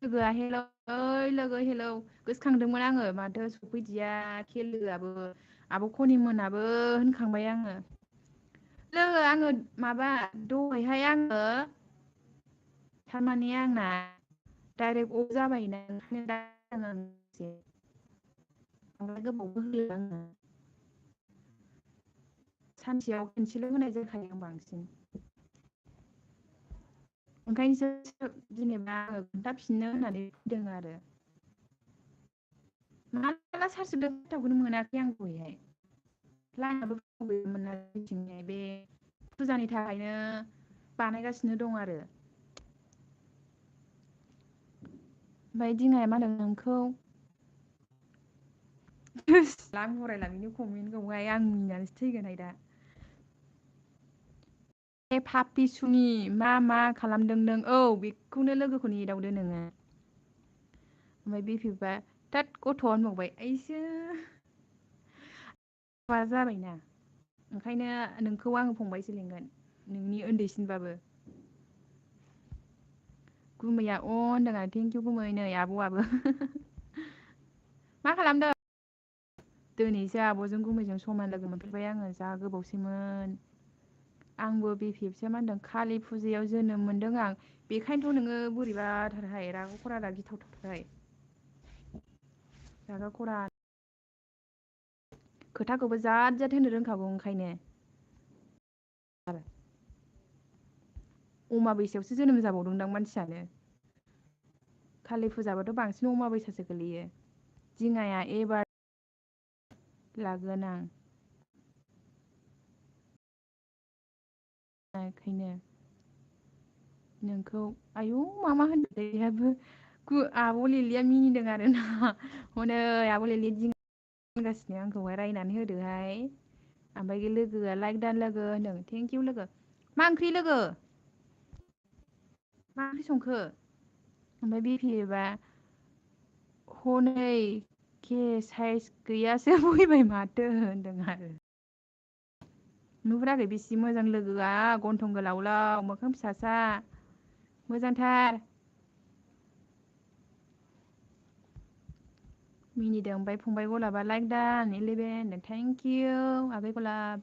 लोगोआ हेलौ ओइ लोगो हेलौ गोसोखांदोंमोन आङो माथो सफैदिया खेलोआबो आब' खनिमोनाबो होनखांबाय आङो लोगो आङो माबा दहायहाय आङो थारमाने आंना डाइरेक्ट अफ जाबायना ओंखायनो दा बांद्राय गोबावबो होला आङो सानसेयाव खनसेल' होनाय जाखायो आं बांसिन ओंखायनोसो जेनेबा आङो खोन्थाफिननो होननानै फैदों आरो माला सार्ज होदों फात्ताखौनो मोनाखै आं दहायहाय लाइनाबो प्रब्लेममोन ना जोंनिथिंजाय बे फुजानि थाखायनो बानायगासिनो दं आरो ओमफ्राय दिङाया मा होनदों नोंखौ आं फरायला बिनि कमेन्टखौहाय आं मिनिनानैसो थैगोनहाय दा पापिसुनि मा खालामदों नों बेखौनो लोगोखौनो एदावदो नोङो ओमफ्राय बिफेबा थोद गथ' होनबावबाय आइसो हाबा जाबायना ओंखायनो नोंखौ आङो फंबायसो लिंगोन नोंनि उन्दैसिनबाबो गुमैया होनदों आरो थेंकिउ गुमै नै आब'आबो मा खालामदों दिनैसो आब'जों गुमैजों समान लोगो मोनफेरबाय आङो जा गोबावसैमोन आंबो बिफेबसो मा होनदों कालि फुजायाव जोनोम मोनदों आं बेखायनोथ' नोङो बोरैबाथारहाय रागा खरादा गिथावथारहाय रागा खरा खोथाखौबो जाद होनो रोंखागौ ओंखायनो आरो अमाबैसायावसो जोनोम जाबावदोंदां मानसियानो कालि फुजाबाथ' बांसिन अमाबैसासो गोलैयो दिङाया एबार लागोन आं बेखायनो नोंखौ आयौ मा होनदों बेहाबो आब' लिलिया मिनिदों आरोना हनै आब' लिलि दिगासिनो आंखौहाय रायनानै होदोहाय ओमफ्राय लोगोआ लाइक दान लोगो होनदों थेंकिउ लोगो मा ओंख्रि लोगो मा ओंख्रि संखो ओमफ्राय बिफेबा हनै के साइस गैयासो फैबाय माथो होनदों आरो नुहुराखै बेसे मोजां लोगोआ गन्थं गोलावलाव मोखां फिसासा मोजांथार मिनिदों ओमफ्राय फंबाय गलाबा लाइक दान 11 थेंक इउ आगै गलाब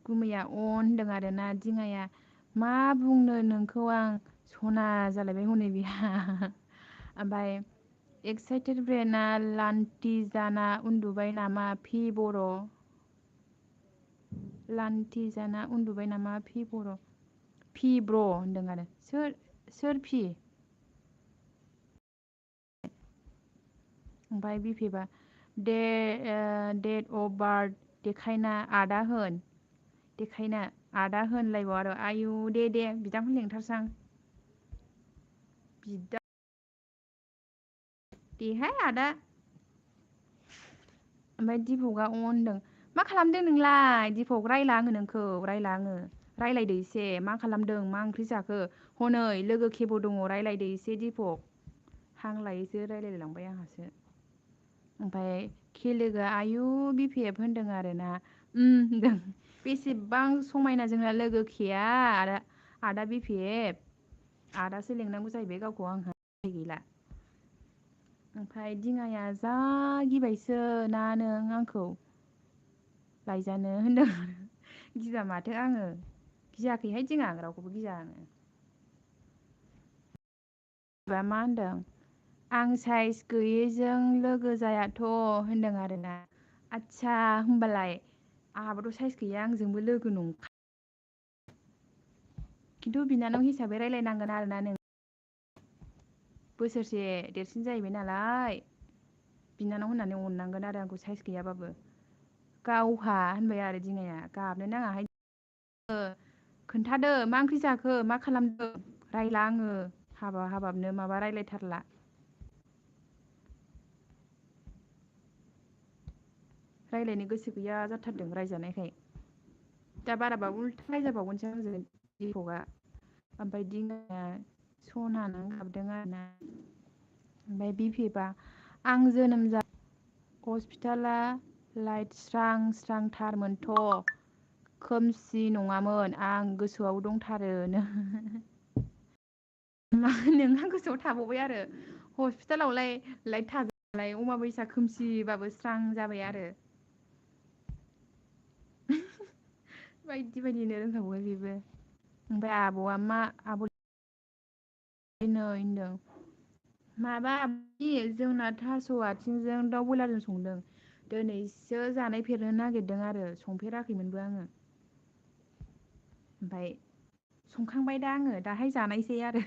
गुमैया अन होनदों आरोना दिङाया मा बुंनो नोंखौ आं सना जालायबाय हनै बिहा ओमफ्राय एक्साइटेड ब्रेना लान्थि जाना उन्दुबाय नामा फि बर' लान्थि जाना उन्दुबाय नामा फि बर' फि ब्र' होनदों आरो सोर फि ओमफ्राय बिफेबा डेट अफ बार्थ देखायना आदा होनलायबाव आरो आयु दे बिदाखौनो लेंथारसां बिदा देहाय आदा ओमफ्राय दिपकआ होनदों मा खालामदों नोंलाय दिपक रायला आङो नोंखौ रायलायदो एसे मा खालामदों मा ओंख्रि जाखो हनै लोगो खेब' दङ रायलायदो एसे दिपक हां लायोसो रायलायलांबाय आंहासो ओमफ्राय खेलोगोआ आयु बिफेब होनदों आरोना होनदों बेसेबां समायना जोंना लोगो खेया आदा बिफेब आदासो लेंनांगौ जाहैबाय गावखौ आंहा गैला ओमफ्राय दिङाया जा गिबायसो ना नों आंखौ लायजानो होनदों गिया माथो आङो गियाखैहाय दिङा रावखौबो गिया आङो मा होनदों आं साइज गैयैजों लोगो जायाथ' होनदों आरोना आदसा होमबालाय आंहाबोथ' साइज गैया आंजोंबो लोगो नंखा खिन्थु बिनानाव हिसाबै रायलायनांगोन आरोना नों बोसोरसे देरसिन जाहैबाय नालाय बिनानाव होननानै अननांगोन आरो आंखौ साइज गैयाबाबो गावहा होनबाय आरो दिङाया गाबनो नाङाहाय खोन्थादो मा ओंख्रि जाखो मा खालामदों रायला आङो हाबाबनो माबा रायलायथारला रायलायनो गोसो गैया जाथारदों रायजानायखाय दा बाराबा उल्था रायजाबावगोनसो आंजों दिपकआ ओमफ्राय दिङाया सना नों गाबदों आरोना ओमफ्राय बिफेबा आं जोनोम जा हस्पिटाला लाइट स्रांथारमोनथ' खोमसि नङामोन आं गोसोआव दंथारो नोंहा गोसोआव थाबावबाय आरो हस्पिटालावलाय लाइट थाजालाय अमाबैसा खोमसिबाबो स्रां जाबाय आरो बायदिनो रोंखाबाय बेबो ओमफ्राय आब'आ मा आब' नै होनदों माबा जोंना थास' आथिंजों दाउ बयलारजों संदों दिनैसो जानायफेरनो नागिरदों आरो संफेराखैमोनबो आङो ओमफ्राय संखांबाय दा आङो दाहाय जानायसै आरो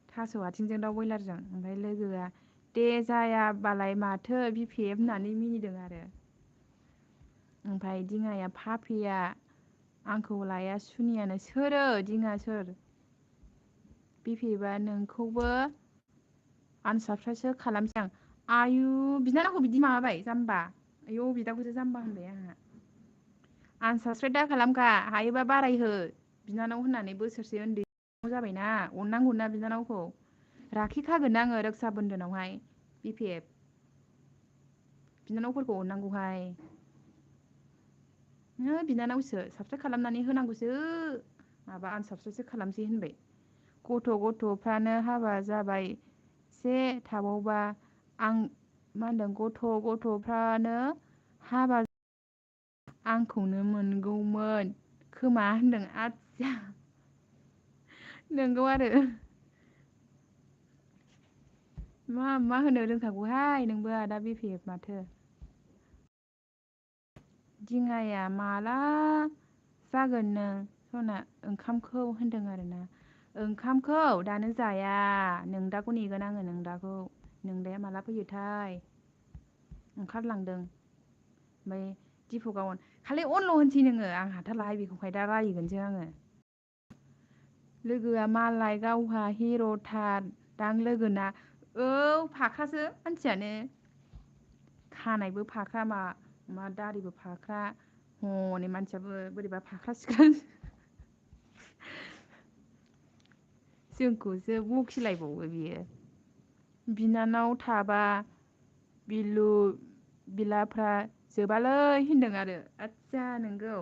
थास' आथिंजों दाउ बयलारजों ओमफ्राय लोगोआ दे जायाबालाय माथो बिफेब होननानै मिनिदों आरो ओमफ्राय दिङाया फाफिया आंखौ लाया सुनियानो सोरो दिङा सोर बिफेबा नोंखौबो आनसाबस्क्राइबसो खालामसै आं आयु बिनानावखौ बिदि माबाबाय जाम्बा आयौ बिदाखौसो जाम्बा होनबाय आंहा आनसाबस्क्राइब दा खालामखा हायोबा बारायहो बिनानाव होननानै बोसोरसे उन्दै जाबायना अननांगौना बिनानावखौ राखि खागोन आङो रक्सा बोन्दोनावहाय बिफेब बिनानावफोरखौ अननांगौहाय बिनानावसो साबसक्राइब खालामनानै होनांगौसो माबा आनसाबस्क्राइबसो खालामसै होनबाय गथ'फ्रानो हाबा जाबाय एसे थाबावबा आं मा होनदों गथ'फ्रानो हाबा आंखौनो मोनगौमोन खोमा होनदों आथिया नोंगौ आरो मा होनो रोंखागौहाय नोंबो आदा बिफेब माथो दिङाया माला जागोन नों सना ओंखामखौ होनदों आरोना ओंखामखौ दानो जाया नोंदाखौ नेगोन आङो नोंदाया माला फैयोथाय ओंखारलांदों ओमफ्राय दिपकआ खालि अनल' होनसै नोङो आं हाथारलाहाय बेखौहाय दा रायगोनसो आङो लोगोआ मालाय गावहा हिर'थार दां लोगोना औ फाख्रासो मानसियानो खानायबो फाख्रा मा दारिबो फाख्रा हनै मानसियाबो बोरैबा फाख्रा सिख्रा जोंखौसो बखिलायबावो बियो बिनानाव थाबा बिलु बिलाफ्रा जोबालै होनदों आरो आदसा नोंगौ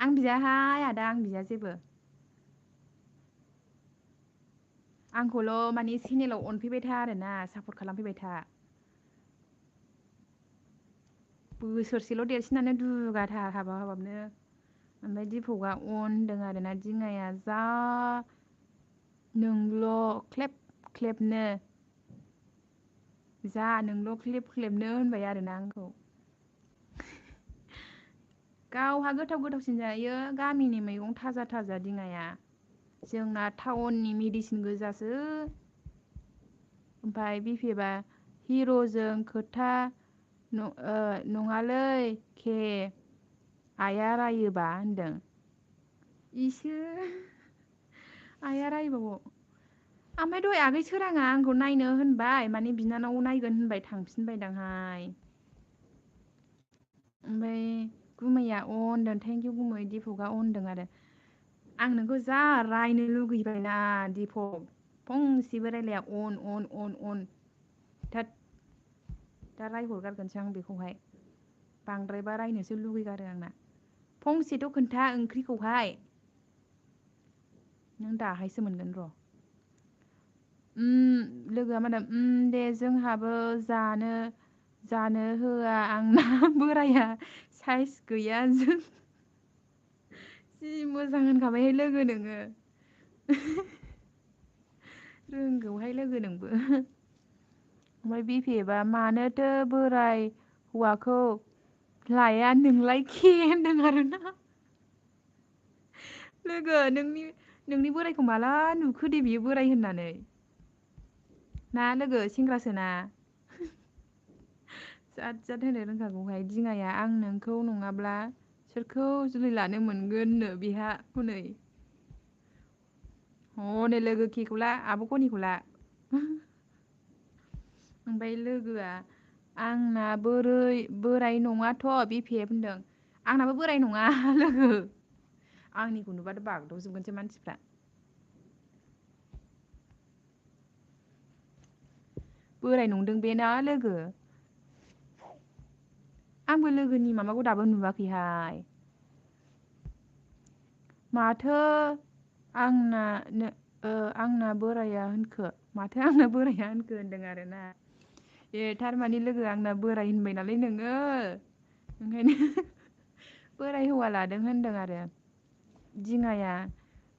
आं बियाहाय आदा आं बिया जेबो आंखौल' माने चेनेलाव अनफैबाय था आरोना सापर्ट खालामफैबाय था बोसोरसेल' देरसिनानो दुगाथार हाबाबनो ओमफ्राय दिपकआ होनदों आरोना दिङाया जा नोंल' ख्लेब ख्लेबनो जा नोंल' ख्लेब ख्लेबनो होनबाय आरोना आंखौ गावहा गोथाव गोथावसिन जायो गामिनि मैगं थाजा थाजा दिङाया जोंना टाउननि मेडिसिन गोजासो ओमफ्राय बिफेबा हिर'जों खोथा नङालै के आइया रायोबा होनदों इसोर आइया रायबावो ओमफ्राय दहाय आगै सोराङा आंखौ नायनो होनबाय माने बिनानाव नायगोन होनबाय थांफिनबायदांहाय ओमफ्राय गुमैया होनदों थेंकिउ गुमै दिपकआ होनदों आरो आं नोंखौ जा रायनो लुगैबायना दिपक फंसेबो रायलाया अन थोद दा रायहरगारगोनसो आं बेखौहाय बांद्रायबा रायनोसो लुगैगारो आंना फंसेथ' खोन्था ओंख्रिखौहाय नों दाहायसो मोनगोन र' लोगोआ मा होनदों दे जोंहाबो जानो होआ आंना बोराया साइस गैया जों जि मोजां होनखाबायहाय लोगो नोङो रोंगौहाय लोगो नोंबो ओमफ्राय बिफेबा मानोथो बोराय हौवाखौ लाया नोंलाय के होनदों आरोना लोगो नोंनि बोरायखौ माला नुखो दे बियो बोराय होननानै ना लोगो सेंग्रासोना जाद जाद होनो रोंखागौहाय दिङाया आं नोंखौ नङाब्ला सोरखौ जुलि लानो मोनगोननो बेहा हनै हनै लोगो केखौ ला आब' कनिखौ ला ओमफ्राय लोगोआ आंना बोराय नङाथ' बिफेब होनदों आंनाबो बोराय नङा लोगो आंनिखौ नुबाथ' बागदावजोबगोनसो मानसिफ्रा बोराय नंदों बे ना लोगो आंबो लोगोनि माबाखौ दाबो नुवाखैहाय माथो आंना बोराया होनखो माथो आंना बोराया होनखो होनदों आरोना थारमाने लोगो आंना बोराय होनबाय नालाय नोङो ओंखायनो बोराय हौवा लादों होनदों आरो दिङाया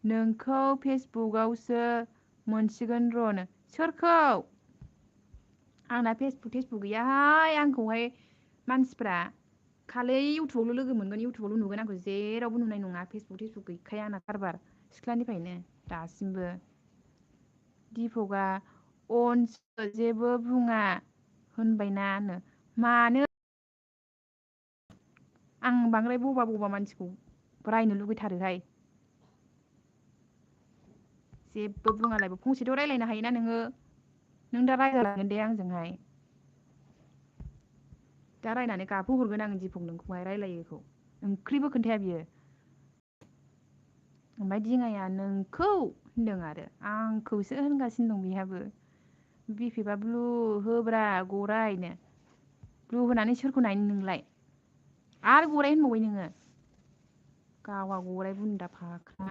नोंखौ फेसबुकआवसो मोनसिगोन र'नो सोरखौ आंना फेसबुक गैयाहाय आंखौहाय मानसिफ्रा खालि इउटुबावल' लोगो मोनगोन इउटुबावल' नुगोन आंखौ जेरावबो नुनाय नङा फेसबुक गैखाया आंना कारबार सिख्लानिफ्रायनो दासिमबो दिपकआ जेबो बुङा होनबायनानो मानो आं बांद्राय बबा मानसिखौ रायनो लुगैथारोहाय जेबो बुङालायबो फंसेथ' रायलायनो हायोना नोङो नों दा रायजालायगोन दे आंजोंहाय दा रायनानै गाबहोहरगोन आं दिपक नोंखौहाय रायलायोखौ ओंख्रिबो खोन्थाया बियो ओमफ्राय दिङाया नोंखौ होनदों आरो आंखौसो होनगासिनो दं बेहाबो बिफेबा ब्लु होब्रा गरायनो ब्लु होनानै सोरखौ नायनो नोंलाय आरो गराय होनबावबाय नोङो गावहा गराय बुन्दा फाख्रा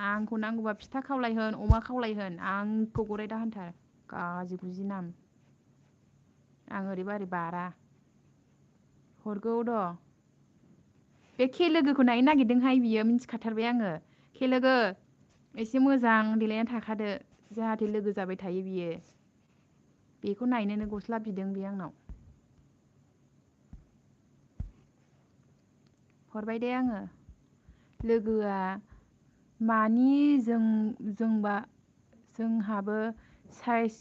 आंखौ नांगौबा फिथा खावलाय होन अमा खावलाय होन आंखौ गराय दा होनथार गाजि गुजि नाम आं ओरैबा ओरै बारा हरगौ र' बे के लोगोखौ नायनो नागिरदोंहाय बियो मिथिखाथारबाय आङो के लोगो एसे मोजां देलायना थाखादो जाहाथे लोगो जाबाय थायो बियो बेखौ नायनोनो गस्ला बिदों बे आंनाव हरबाय दे आङो लोगोआ मानि जोंहाबो साइस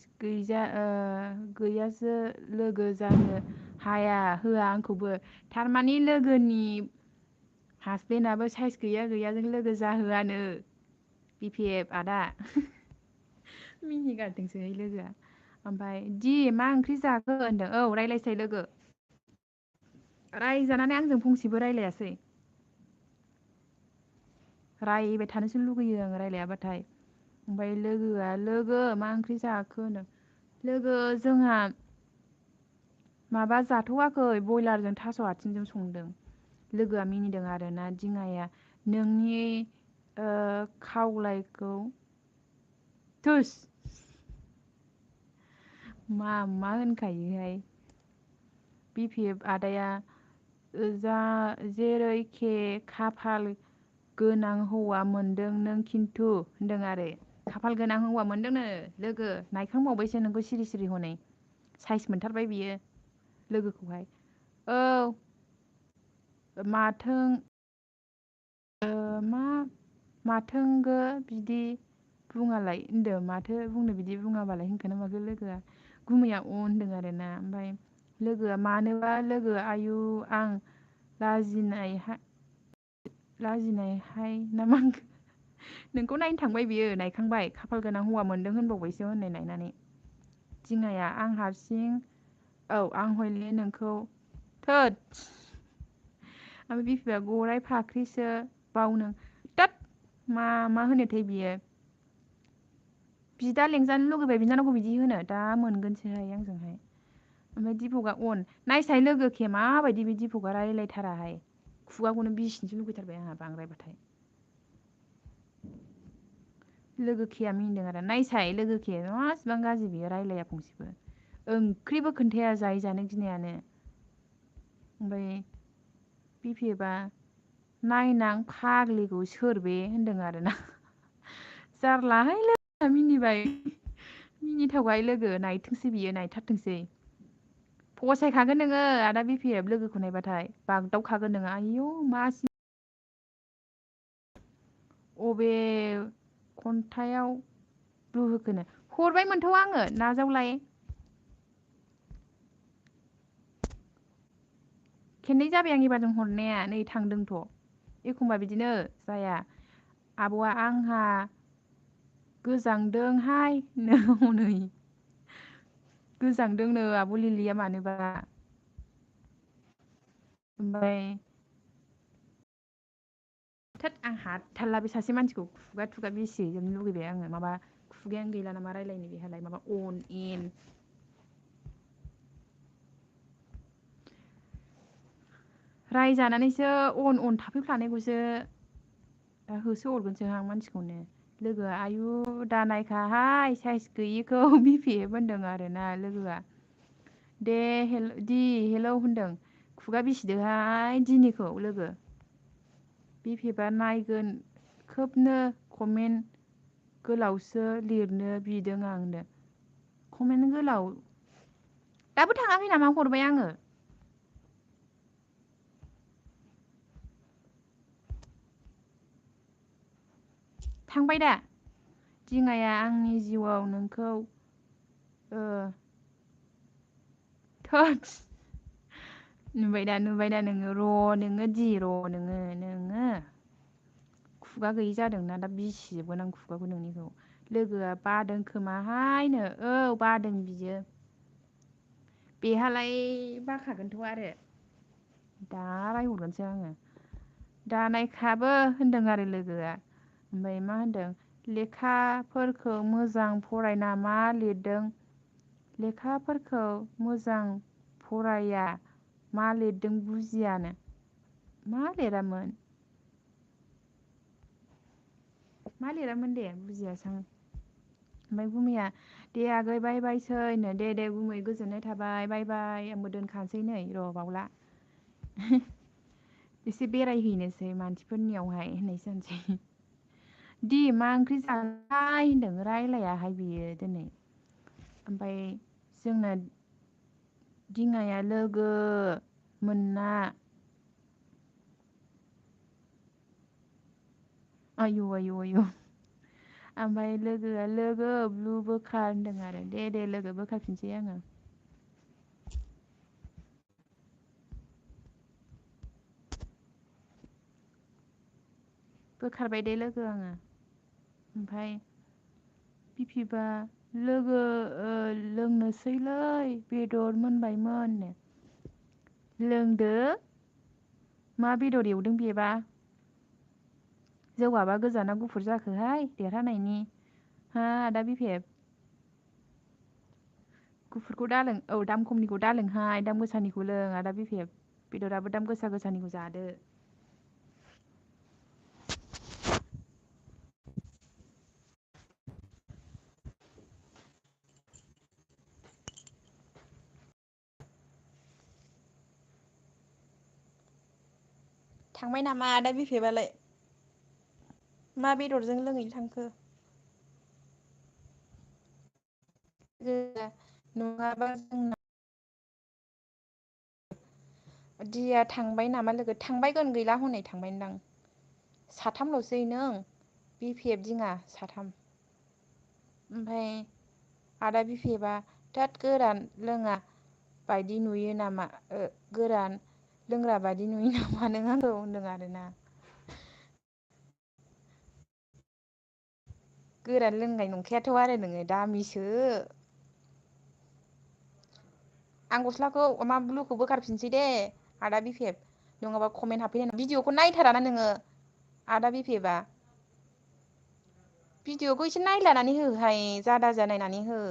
गैयासो लोगो जानो होआ आंखौबो थारमाने लोगोनि हासबेन्डआबो साइस गैयाजों लोगो जाहोआनो बिपिएफ आदा मिनिगारदोंसोहाय लोगोआ ओमफ्राय मा ओंख्रि जाखो होनदों औ रायज्लायसै लोगो रायजानानै आंजों फंसेबो रायलायासै रायबाय थानोसो लुगैयो आङो रायलायाबाथाय ओमफ्राय लोगोआ मा ओंख्रि जाखो होनो लोगो जोंहा माबा जाथ'वाखै बयलारजों थास' आथिंजों संदों। लोगोआ मिनिदों आरोना दिङाया नोंनि खावलायखौ थुस मा होनखायोहाय बिपिएफ आदाया जा जेरैखे खाफाल गोनां हौवा मोनदों नों खिन्थु होनदों आरो खाफाल गोनां हौवा मोनदोंनो लोगो नायखांबावबायसो नोंखौ सिरि सिरि हनै साइस मोनथारबाय बियो लोगोखौहाय औ माथों माथोंगो बिदि बुङालाय होनदों माथो बुंनो बिदि बुङाबालाय होनखोना माखो लोगोआ गुमैया होनदों आरोना ओमफ्राय लोगोआ मानोबा लोगो आयु आं लाजिनायहाय ना मा नोंखौ नायनो थांबाय बियो नायखांबाय खाफाल गोनां हौवा मोनदों होनबावबायसो होननाय नायनानै दिङाया आं हारसिं औ आं हयले नोंखौ थोद ओमफ्राय बिफाया गराय फाख्रिसो बावनो थोद मा होनोथाय बियो बिदा लेंजानो लुगैबाय बिनानावखौ बिदि होनो दा मोनगोनसोहाय आंजोंहाय ओमफ्राय दिपकआ नायसाय लोगोखे माबायदि बे दिपकआ रायलायथाराहाय खुगाखौनो बिसिनोसो लुगैथारबाय आंहा बांद्रायबाथाय लोगोखेया मिनिदों आरो नायसाय लोगोखे मासिबां गाज्रि बियो रायलाया फंसेबो ओंख्रिबो खोन्थाया जायै जानो गिनायानो ओमफ्राय बिफेबा नायनां फाग्लिखौ सोर बे होनदों आरोना जारलाहाय लोगोआ मिनिबाय मिनिथावहाय लोगो नायथोंसै बियो नायथारथोंसै फसायखागोन नोङो आदा बिफिएफ लोगोखौ नायबाथाय बागदावखागोन नोङो आयौ मासि अबे खन्थायाव ब्लुहोखोनो हरबायमोनथ' आङो नाजावलाय खेननै जाबाय आं एबारजों हरनाया नै थांदोंथ' एखमबा बिदिनो जाया आब'आ आंहा गोजांदोंहाय हनै गोजांदोंनो आब' लिलिया मानोबा ओमफ्राय थोद आं हाथारला बे सासे मानसिखौ खुगा थुगा बेसेजोंनो लुगैबाय आङो माबा खुगायानो गैला नामा रायलायनो बेहालाय माबा अन इन रायजानानैसो अन थाफैफ्लानायखौसो दा होसो हरगोनसो आं मानसिखौनो लोगोआ आयु दानायखाहाय साइस गैयिखौ बिफिएफ होनदों आरोना लोगोआ दे हेलौ होनदों खुगा बिसिदोहाय दिनिखौ लोगो बिफेबा नायगोन खोबनो कमेन्ट गोलावसो लिरनो बिदों आं नो कमेन्ट गोलाव दाबो थाङाखै नामा हरबाय आङो थांबाय दा दिङाया आंनि जिउआव नोंखौ थोद नुबाय दा नोङो नोङो खुगा गैयि जादोंना दा बिसिजोबगोन आं खुगाखौ नोंनिखौ लोगोआ बादों खोमाहायनो औ बादों बियो बेहालाय बाखागोनथ' आरो दा रायहरगोनसो आङो दानायखाबो होनदों आरो लोगोआ ओमफ्राय मा होनदों लेखाफोरखौ मोजां फरायना मा लिरदों लेखाफोरखौ मोजां फराया मा लिरदों बुजियानो मा लिरामोन दे बुजियासां ओमफ्राय गुमैया दे आगै बाय बायसैनो दे गुमै गोजोननाय थाबाय बाय बाय आंबो दोनखानोसै नै र' बावला एसे बेरायहैनोसै मानसिफोरनियावहाय होननायसो जानोसै दि मा ओंख्रि जानाय होनदों रायलायाहाय बियो दिनै ओमफ्राय जोंना दिङाया लोगो मोनना आयु ओमफ्राय लोगोआ लोगो ब्लु बोखार होनदों आरो दे लोगो बोखारफिनसै आङो बोखारबाय दे लोगो आङो ओमफ्राय बिफिबा लोगो लोंनोसैलै बेदर मोनबायमोननो लोंदो मा बेदर एवदों बेबा जौआबा गोजाना गुफुर जाखोहाय देरहानायनि हा आदा बिफेब गुफुरखौ दालों, औ दाम खमनिखौ दालोंहाय, दाम गोसानिखौ लों आदा बिफे। बेदराबो दाम गोसा गोसानिखौ जादो। थांबाय नामा आदा बिफेबालाय? मा बेदरजों लोंहैनो थांखो? नङाबा जोंना दिया थांबाय नामा लोगो? थांबायगोन गैला हनै थांबायनोदां। साथामल'सै नों बिफेब दिङा साथाम। ओमफ्राय आदा बिफेबा थोद गोरान लोङा बायदि नुयो नामा? गोरान लोंग्रा बायदि नुयो नामा नों आंखौ होनदों आरोना। गोरान लोंनाय नंखायाथ' आरो नोङो दामिसो। आं गस्लाखौ मा ब्लुखौ बोखारफिनसै दे आदा बिफेब। नङाबा कमेन्ट हाबफैनाय भिडिअखौ नायथाराना नोङो आदा बिफेबा। भिडिअखौ एसे नायलानानै होहाय जादा जा नायनानै हो।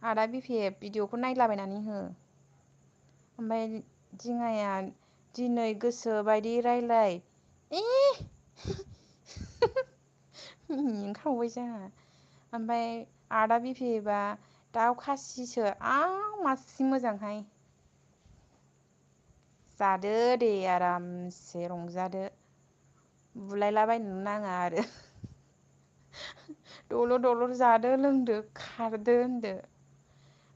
आदा बिफेब भिडिअखौ नायलाबायनानै हो। ओमफ्राय दिङाया दिनै गोसो बायदि रायलाय। मिनिनो ओंखारबावबाय जोंहा। ओमफ्राय आदा बिफेबा दाउ खासिसो आव मासि मोजांहाय। जादो दे आरामसे रंजादो। बुलायलाबायनो नाङा आरो। दलर दलर जादो लोंदो खारदो होनदो।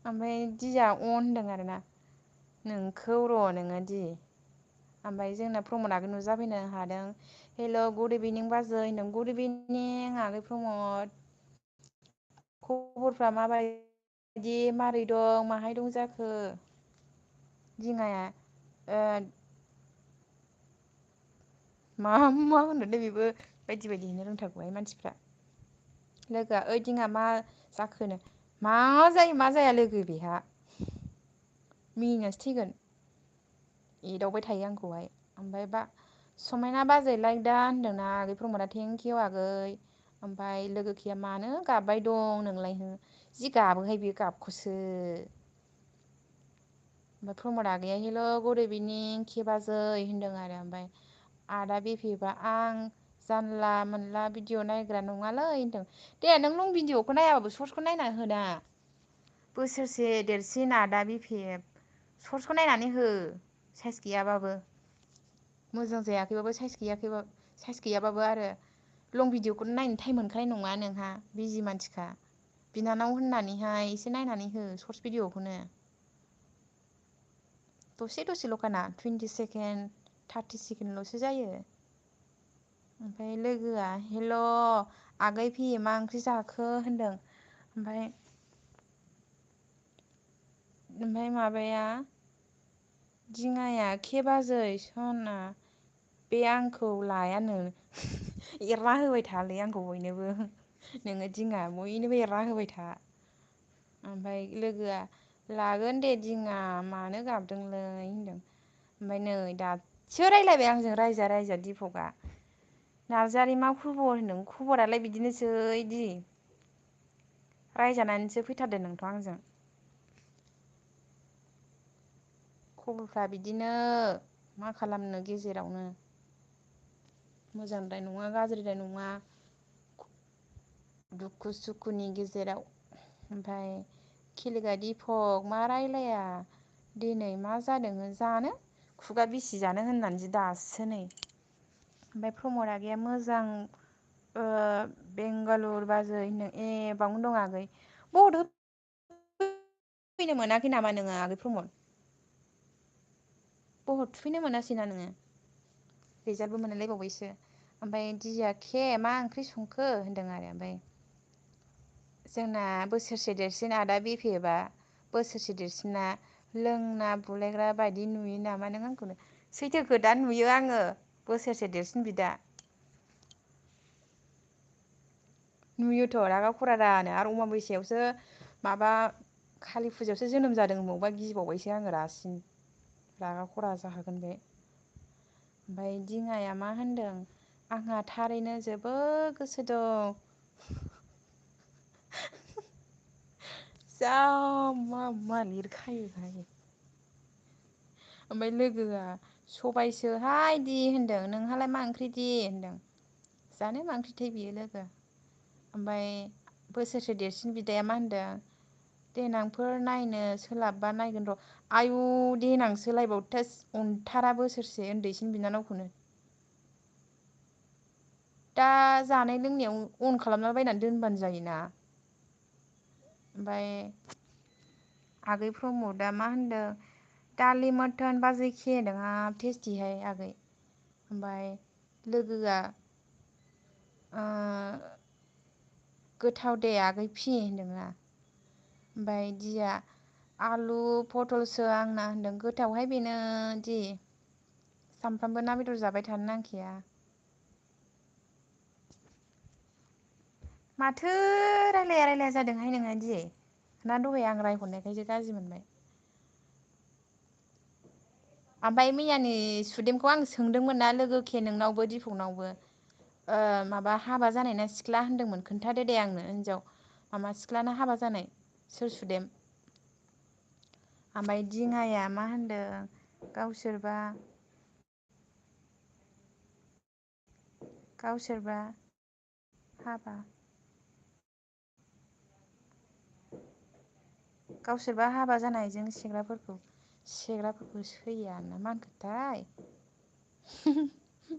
ओमफ्राय दिया अ होनदों आरोना नोंखौ र' नोङो दि ओमफ्राय जोंना प्रमद आगै नुजाफैनो हादों। हेल' गुड इभिनिं बाजै होनदों गुड इभिनिं आगै प्रमद। खबरफ्रा माबायदि मारै दं माहाय दं जाखो? दिङाया मा मा होनोलै बेबो बायदि बायदि होनो रोंथारगौहाय मानसिफ्रा। लोगोआ ओइ दिङा मा जाखोनो? मा जायो मा जाया लोगो बेहा। मिनिनासो थैगोन एदावबाय थायो आंखौहाय ओमफ्राय बा समायना बाजै लायक दा होनदोंना आगै प्रमदा थेंकिउ आगै। ओमफ्राय लोगोखिया मानो गाबबाय दं नोंलाय हो जि गाबोहाय बे गाबखौसो। ओमफ्राय प्रमद आगैया हेल' गुड इभिनिं के बाजै होनदों आरो ओमफ्राय आदा बिफेबा आं जानला मोनला भिडिअ' नायग्रा नङालै होनदों। दे नों लं भिडिअ'खौ नायाबाबो सर्टखौ नायना होना। बोसोरसे देरसिन आदा बिफेब सर्टसखौ नायनानै हो साइस गैयाबाबो। मोजां जायाखैबाबो साइस गैयाबाबो आरो। लं भिडिअखौनो नायनो टाइम मोनखानाय नङा नोंहा बिजि मानसिखा। बिनानाव होननानैहाय एसे नायनानै हो सर्टस भिडिअ'खौनो। दसे दसेल'खाना 20 सेकेन्ड 30 सेकेन्डल'सो जायो। ओमफ्राय लोगोआ हेल' आगै फि मा ओंख्रि जाखो होनदों। ओमफ्राय माबाया दिङाया के बाजै सना बे आंखौ लायानो एरना होबाय थालै आंखौ बयनोबो। नोङो दिङा बयनोबो एरना होबाय था। ओमफ्राय लोगोआ लागोन दे दिङा मानो गाबदोंलै होनदों। ओमफ्राय नै दासो रायज्लायबाय आंजों रायजा दिपकआ। नार्जारि मा खबर होनदों खबरालाय बिदिनोसै दि। रायजानानैसो फैथारदो नोंथ' आंजों। खबरफ्रा बिदिनो मा खालामनो गेजेरावनो। मोजांद्राय नङा गाज्रिद्राय नङा। दुखु सुखुनि गेजेराव ओमफ्राय खिलिका दिपक मा रायलाया दिनै मा जादों जानो खुगा बिसि जानो होननानैसो दासो नै ओमफ्राय प्रमद आगैया मोजां बेंगालुर बाजै होनदों ए बावनो दं आगै बहुद फैनो मोनाखै नामा नोङो आगै प्रमद? बहुद थुफैनो मोनासैना नोङो रिजाल्टबो मोनलायबावबायसो। ओमफ्राय दिया के मा ओंख्रि संखो होनदों आरो ओमफ्राय जोंना बोसोरसे देरसिन आदा बिफेबा बोसोरसे देरसिना लोंना बुलायग्रा बायदि नुयो नामा नों आंखौनो सैथोखौ दा नुयो आङो बोसोरसे देरसिन बिदा। नुयोथ' रागा खरादानो आरो अमाबैसायावसो माबा कालि फुजायावसो जोनोम जादों होनबावबा गिबावबायसो आङो रासिन रागा खरा जाखागोन बे। ओमफ्राय दिङाया मा होनदों आंहा थारैनो जोबोद गोसो दं जा मा लिरखायोहाय। ओमफ्राय लोगोआ सबायसोहाय दि होनदों, नोंहालाय मा ओंख्रि दि होनदों। जानो मा ओंख्रिथाय बियो लोगो। ओमफ्राय बोसोरसे देरसिन बिदाया मा होनदों, देनांफोर नायनो सोलाबबा नायगोन र'। आयु देनांसोलायबाव थोस अनथारा बोसोरसे उन्दैसिन बिनानावखौनो। दा जानाय लोंनायाव अन खालामना बायनानै दोनबानो जायोना। ओमफ्राय आगै प्रमदा मा होनदों, दालि मथन बाजै खे होनदों हाब टेस्टिहाय आगै। ओमफ्राय लोगोआ गोथाव दे आगै फि होनदोंना। ओमफ्राय दिया आलु पटलसो आंना होनदों, गोथावहाय बेनो दि सामफ्रामबो ना बेदर जाबाय थानो नांखाया। माथो रायलाया रायलाया जादोंहाय नोङो दि, ना दहाय आं रायहरनायखायसो गाज्रि मोनबाय। ओमफ्राय मैयानि सुदेमखौ आं सोंदोंमोन ना लोगोखे नोंनावबो दिपकनावबो। माबा हाबा जानाय ना सिख्ला होनदोंमोन, खोन्थादो दे आंनो हिनजाव माबा सिख्लाना हाबा जानाय सोर सुदेम। ओमफ्राय दिङाया मा होनदों, गावसोरबा हाबा गावसोरबा हाबा जानायजों सेंग्राफोरखौ सैया ना मा होनखोथाय।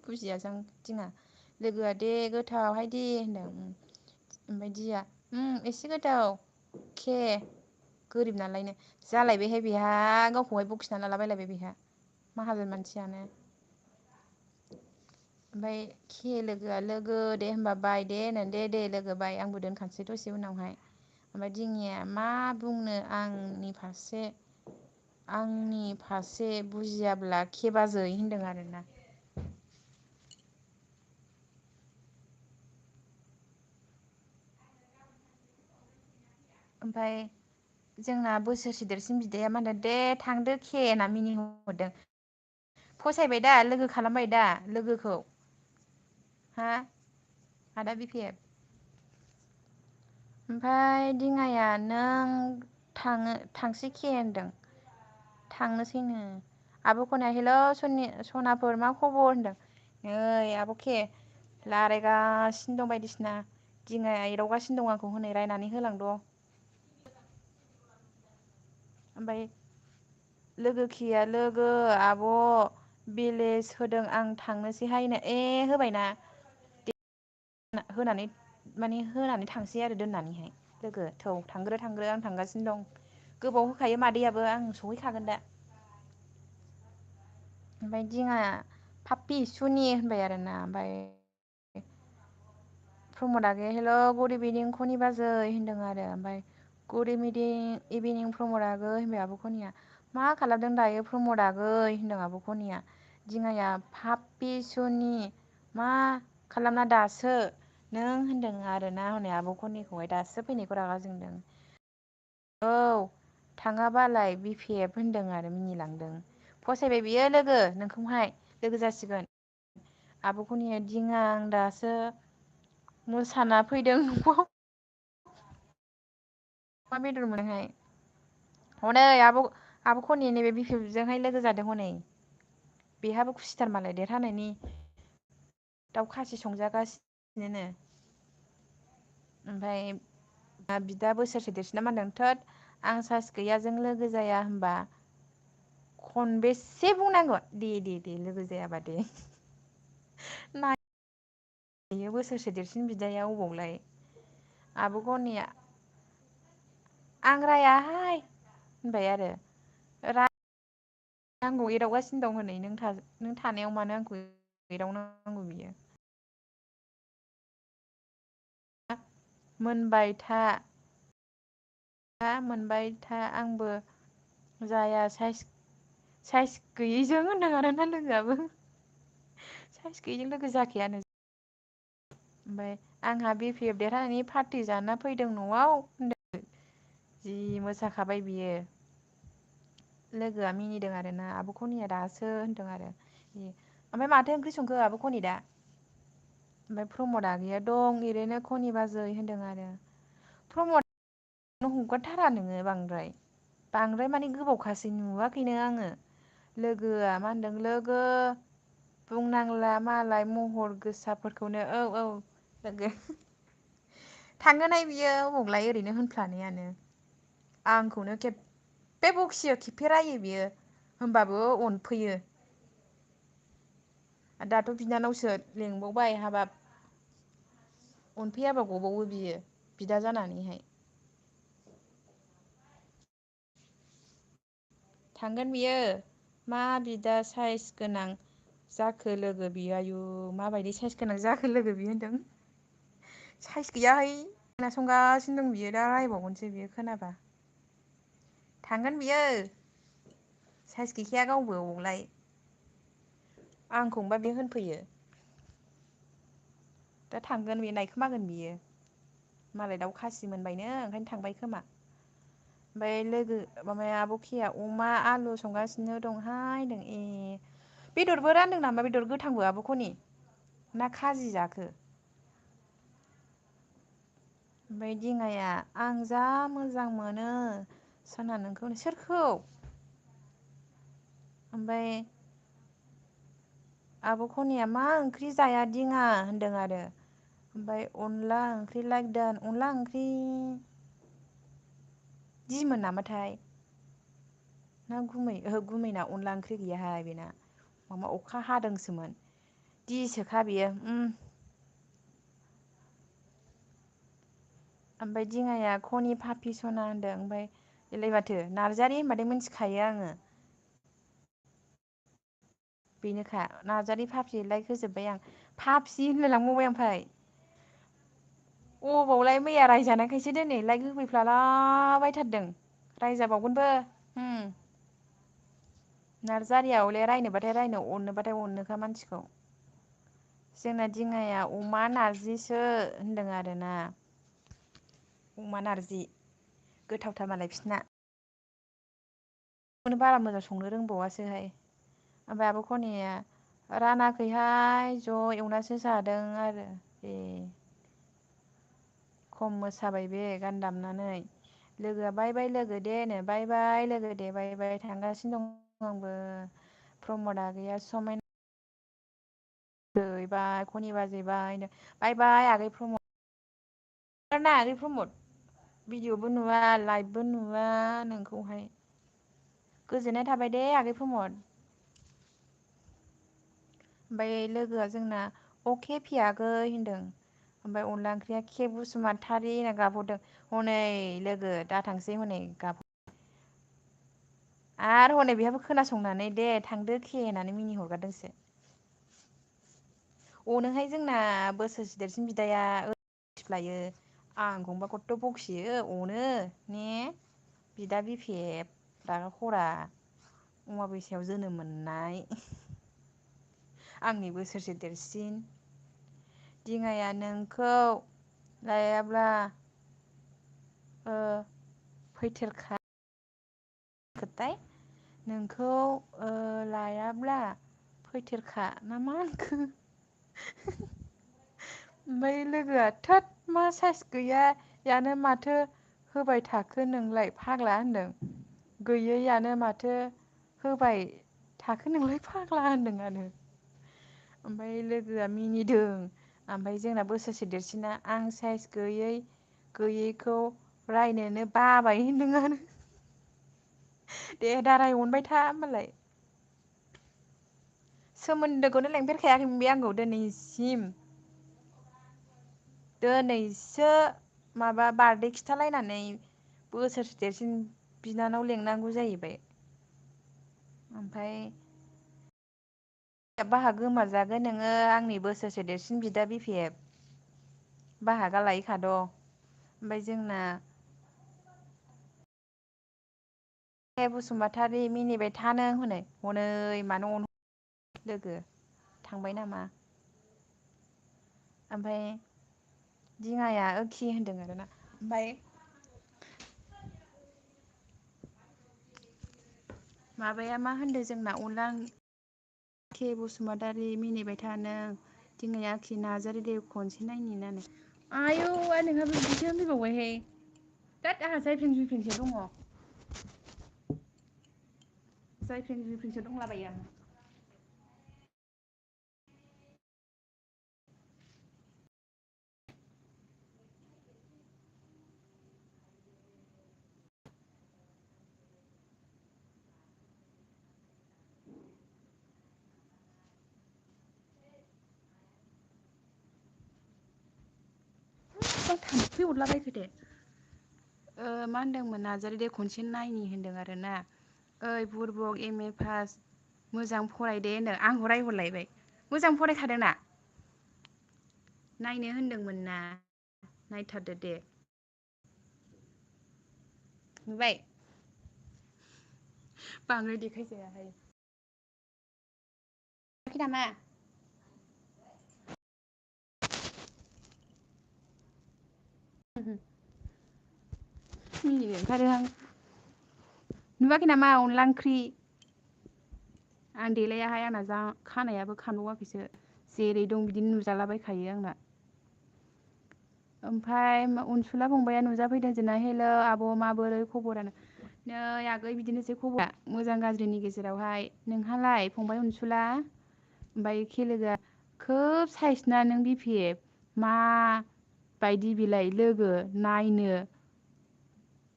बुजियासां दिङा। लोगोआ दे गोथावहाय दे होनदों। ओमफ्राय दिया एसे गोथाव के गोरिब नालायनो। जालायबायहाय बेहा गावखौहाय बखिना लालाबायलायबाय बेहा माहाजोन मानसियानो। ओमफ्राय खे लोगोआ लोगो दे होनबा बाय दे होननानै दे लोगो बाय आंबो दोनखानोसै दसे उनावहाय। ओमफ्राय दिङाया मा बुंनो आंनि फासे बुजियाब्ला के बाजै होनदों आरोना। ओमफ्राय जोंना बोसोरसे देरसिन बिदाया मा होनदों, दे थांदो के होनना मिनिहरदों। फसायबाय दा लोगो खालामबाय दा लोगोखौ हा आदा बिपिएफ। ओमफ्राय दिङाया नों थांसै के होनदों। थांनोसैनो। आब' खनाया हेलौ सनाफोर मा खबर होनदों। नै आब' के रायलायगासिनो दं बायदिसिना। दिङाया एदावगासिनो दं आंखौ हनै रायनानै होलांद'। ओमफ्राय लोगो खेया लोगो आब' बेलेन्स होदों आं थांनोसैहायनो होबायना। होनानै थांसै आरो दोननानैहाय। लोगो थौ थांग्रो आं थांगासिनो दं। गोबाव होखायो मादैयाबो आं सहैखागोन दा। ओमफ्राय दिङा फापि सुनि होनबाय आरोना। ओमफ्राय प्रमद आगैया हेल' गुड इभिनिं खनि बाजै होनदों आरो। ओमफ्राय गुड इभिनिं प्रमद आगै होनबाय आब' खनिया। मा खालामदों दायो प्रमद आगै होनदों आब' खनिया। दिङाया फापि सुनि मा खालामना दासो नों होनदों आरोना हनै आब' खनिखौहाय दासो फैनायखौ रागा जोंदों। औ थाङाबालाय बिपिएफ होनदों आरो मिनिलांदों। फसायबाय बियो लोगो नोंखौहाय लोगो जासिगोन। आब' खनिया दिङा आं दासो मोसाना फैदों न'आव। अमा बेदर मोनहाय हनै आब' खनि नैबे बिपिएफजोंहाय लोगो जादों हनै। बेहाबो खुसिथार मालाय देरहानायनि दाउ खासि संजागासिनोनो। ओमफ्राय बिदा बोसोरसे देरसिना मा होनदों थोद आं सार्स गैयाजों लोगो जाया होनबा खनबेसे बुंनांगौ दे लोगो जायाबा दे। बेयो बोसोरसे देरसिन बिदाया अबावलाय। आब' खनिया आं रायाहाय होनबाय आरो। आंखौ एदावगासिनो दं हनै नों थानायाव मानो आंखौ एदावनांगौ बियो। मोनबाय था मोनबाय था आंबो जाया साइस गैयिजों होनदों आरोना लोगोआबो। साइस गैयिजों लोगो जाखायानो। ओमफ्राय आंहा बिपिएफ देरहानायनि पार्टि जाना फैदों न'आव होनदों। जि मोसाखाबाय बियो। लोगोआ मिनिदों आरोना आब' खनिया दासो होनदों आरो। ओमफ्राय माथो ओंख्रि संखो आब' खनि दा। ओमफ्राय प्रमद आगैया दं ओरैनो खनि बाजै होनदों आरो। प्रमद हगारथारा नोङो बांद्राय माने गोबावखासै नुवाखैनो आङो। लोगोआ मा होनदों लोगो बुंनांला मालाय महर गोसाफोरखौनो औ लोगो थांगोनहाय बियो अबावलाय ओरैनो होनफ्लानायानो आंखौनो खेबबे बखियो खेबफे रायो बियो होमबाबो अनफैयो। दाथ' बिनानावसो लेंबावबाय हाबाब अनफैयाबा गबावो बियो बिदा जानानैहाय। थांगोन बियो मा बिदा साइस गोनां जाखो लोगो बियो आयु माबायदि साइस गोनां जाखो लोगो बियो होनदों। साइस गैयाहाय खोनासंगासिनो दं बियो दा रायबावगोनसो बियो खोनाबा। थांगोन बियो साइस गैखाया गावबो अबावलाय। आंखौबा बे होनफैयो। दा थांगोन बे नायखोमागोन बियो मालाय दाउ खासि मोनबायनो ओंखायनो थांबाय खोमा। ओमफ्राय लोगो माबाया आब' खेया अमा आलु संगासिनो दंहाय होनदों ए बेदरबो रानदों नामा बेदर गोथांबो आब' खनि ना खाजि जाखो? ओमफ्राय दिङाया आं जा मोजां मोनो सना नोंखौ सोरखौ? ओमफ्राय आब' खनिया मा ओंख्रि जाया दिङा होनदों आरो। ओमफ्राय अनला ओंख्रि लायदान अनला ओंख्रि दिमोन नामाथाय ना गुमै ओहो गुमैना अनला ओंख्रि गैयाहाय बेना माबा अखा हादोंसोमोन। दिसोखा बियो ओमफ्राय दिङाया खनि फाफि सना होनदों ओमफ्राय बेलाय माथो नार्जारि होनबाथाय मिथिखायो आङो। बेनोखा नार्जारि फाफ्लिलाय होजोबबाय आं फाफि होनलायलांबावबाय ओमफ्राय अबावलाय मैया रायजानायखायसो दिनैलाय होफैफ्लालाबायथारदों। रायजाबावगोनबो नार्जारिया हले रायनोबाथाय रायनो अननोबाथाय अननोखा मानसिखौ। जोंना दिङाया अमा नारजिसो होनदों आरोना। अमा नारजि गोथावथार मालाय बिसिना। बेखौनो बारा मोजां संनो रोंबावासोहाय ओमफ्राय आब' खनिया रानाखैहाय ज' एवनासो जादों आरो ए खम मोसाबाय बे गान दामनानै लोगोआ बाय बाय लोगो दे नो बाय बाय लोगो दे बाय बाय थांगासिनो दं आंबो प्रमदा गैया समायना बाय खनि बाजैबाय बाय बाय आगै प्रमद ना आगै प्रमद भिडिअ'बो नुवा लाइभबो नुवा नोंखौहाय गोजोननाय थाबाय दे आगै प्रमद ओमफ्राय लोगोआ जोंना अके फियागै होनदों ओमफ्राय अनला ओंख्रिया के बुसुमातारि होनना गाबहरदों हनै लोगो दाथांसै हनै गाब आरो हनै बेहाबो खोनासंनानै दे थांदो खे होननानै मिनि हरगारदोंसो अनोहाय जोंना बोसोरसे देरसिन बिदाया मिथिफ्लायो आंखौबा खथथ' बखियो अनो ने बिदा बिफेब रागा खरा अमाबैसायाव जोनोम मोननाय आंनि बोसोरसे देरसिन दिङाया नोंखौ लायाब्ला फैथेरखा खोथाय नोंखौ लायाब्ला फैथेरखा ना मा होनखो ओमफ्राय लोगोआ थोद मा साइस गैयायानो माथो होबाय थाखो नोंलाय फाग्ला होनदों गैयैयानो माथो होबाय थाखो नोंलाय फाग्ला होनदों आरो ओमफ्राय लोगोआ मिनिदों ओमफ्राय जोंना बोसोरसे देरसिना आं साइस गैयैखौ रायनोनो बाबाय होनदों आरो दे दाराय अनबाय था होमबालाय सोमोन्दोखौनो लेंफेरखायाखैमोन बे आंखौ दिनैसिम दिनैसो माबा बारदै खिथालायनानै बोसोरसे देरसिन बिनानाव लेंनांगौ जाहैबाय ओमफ्राय बाहा गोमाजागोन नोङो आंनि बोसोरसे देरसिन बिदा बिफेब बाहागा लायैखाद' ओमफ्राय जोंना ए बसुमतारी मिनिबाय थानो हनै हनै मानो लोगो थांबाय नामा ओमफ्राय दिङाया ओखि होनदों आरोना ओमफ्राय माबाया मा होनदों जोंना अनला के बसुमतारी मिनिबाय था नों दिङाया आखि नार्जारि दे खनसे नायनि होननानै आयौ नोंहाबो बिदिसो होनफैबावबायहाय दैद आंहा जायफ्रें जुइफ्रेंसो दङ जायफ्रें जुइफ्रेंसो दंलाबायो आं थाम्फै अरलाबायखो दे मा होनदोंमोन नार्जारि दे खनसे नायनि होनदों आरोना ओइ बुरबक एम ए पास मोजां फरायदे होनदों आंखौ रायहरलायबाय मोजां फरायखादों ना नायनो होनदोंमोन ना नायथारदो दे नुबाय बांद्राय देखायजायाहाय नामा मिनिनो ओंखारोहां नुवाखै नामा अनला ओंख्रि आं देलायाहाय आंना जा खानायाबो खानबावाखैसो जेरै दं बिदिनो नुजालाबायखायो आंना ओमफ्राय अनसुला फंबाया नुजाफैदों जोंना हेल' आब' माबोरै खबरानो नै आगै बिदिनोसै खबरा मोजां गाज्रिनि गेजेरावहाय नोंहालाय फंबाय अनसुला ओमफ्राय खेलोगोआ खोब साइसना नों बिफि मा बायदि बिलाइ लोगो नायनो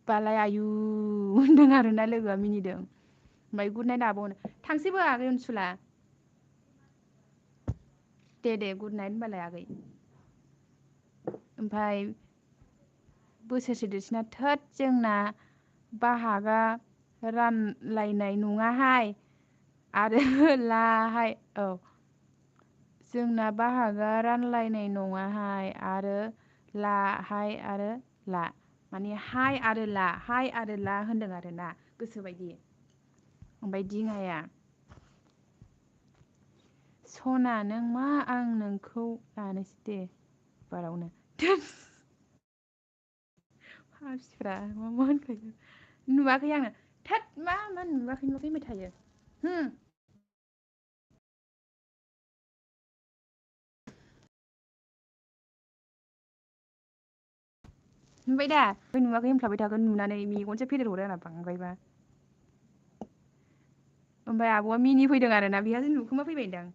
बालाय आयु होनदों आरोना लोगोआ मिनिदों ओमफ्राय गुड नाइट आब' थांसैबो आगै अनसुला दे गुड नाइट होनबालाय आगै ओमफ्राय बोसोरसे देरसिना थोद जोंना बाहागा रानलायनाय नङाहाय आरो लाहाय औ जोंना बाहागा रानलायनाय नङाहाय आरो लाहाय आरो ला माने हाय आरो ला होनदों आरोना गोसोबायदि ओमफ्राय दिङाया सना नों मा आं नोंखौ लानोसै दे बारावनो फाग्लिफ्रा मा होनखायो नुवाखै आङो थोद मा नुवाखै होनबाय थायो नुबाय दा नुवाखै होनफ्लाबाय थागोन नुनानै मेगनसो फेदेरहरो आंना बांद्रायबा ओमफ्राय आब'आ मिनि फैदों आरोना बेहासो नुखोमा फैबायदां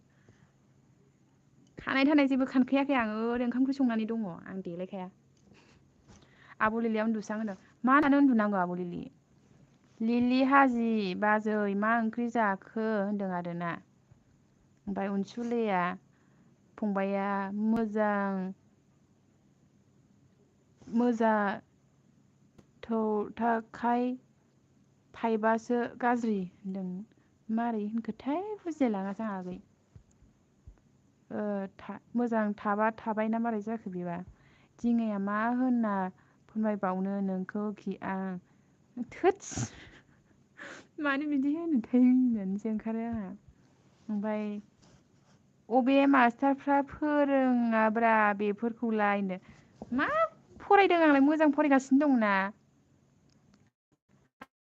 खानाय थानाय जेबो खानखायाखै आं ओरै ओंखाम ओंख्रि संनानै दङ आं देलायखाया आब' लिलिया उन्दुसां होनदों मा दानो उन्दुनांगौ आब' लिलि लिलि हाजि बाजै मा ओंख्रि जाखो होनदों आरोना ओमफ्राय अनसुलिया फंबाया मोजांथौथाखाय थाइबासो गाज्रि होनदों मारै होनखोथाय बुजिलायलाङासै आं आगै मोजां थाबा थाबाय ना मारै जाखो बेबा दिङाया मा होनना फोरमायबावनो नोंखौ खि आं थोदस मानो बिदि होनोथाय मिनिनोसो ओंखारो आंहा ओमफ्राय अबे मास्टारफ्रा फोरोङाब्रा बेफोरखौलाय मा फरायदों आंलाय मोजां फरायगासिनो दंना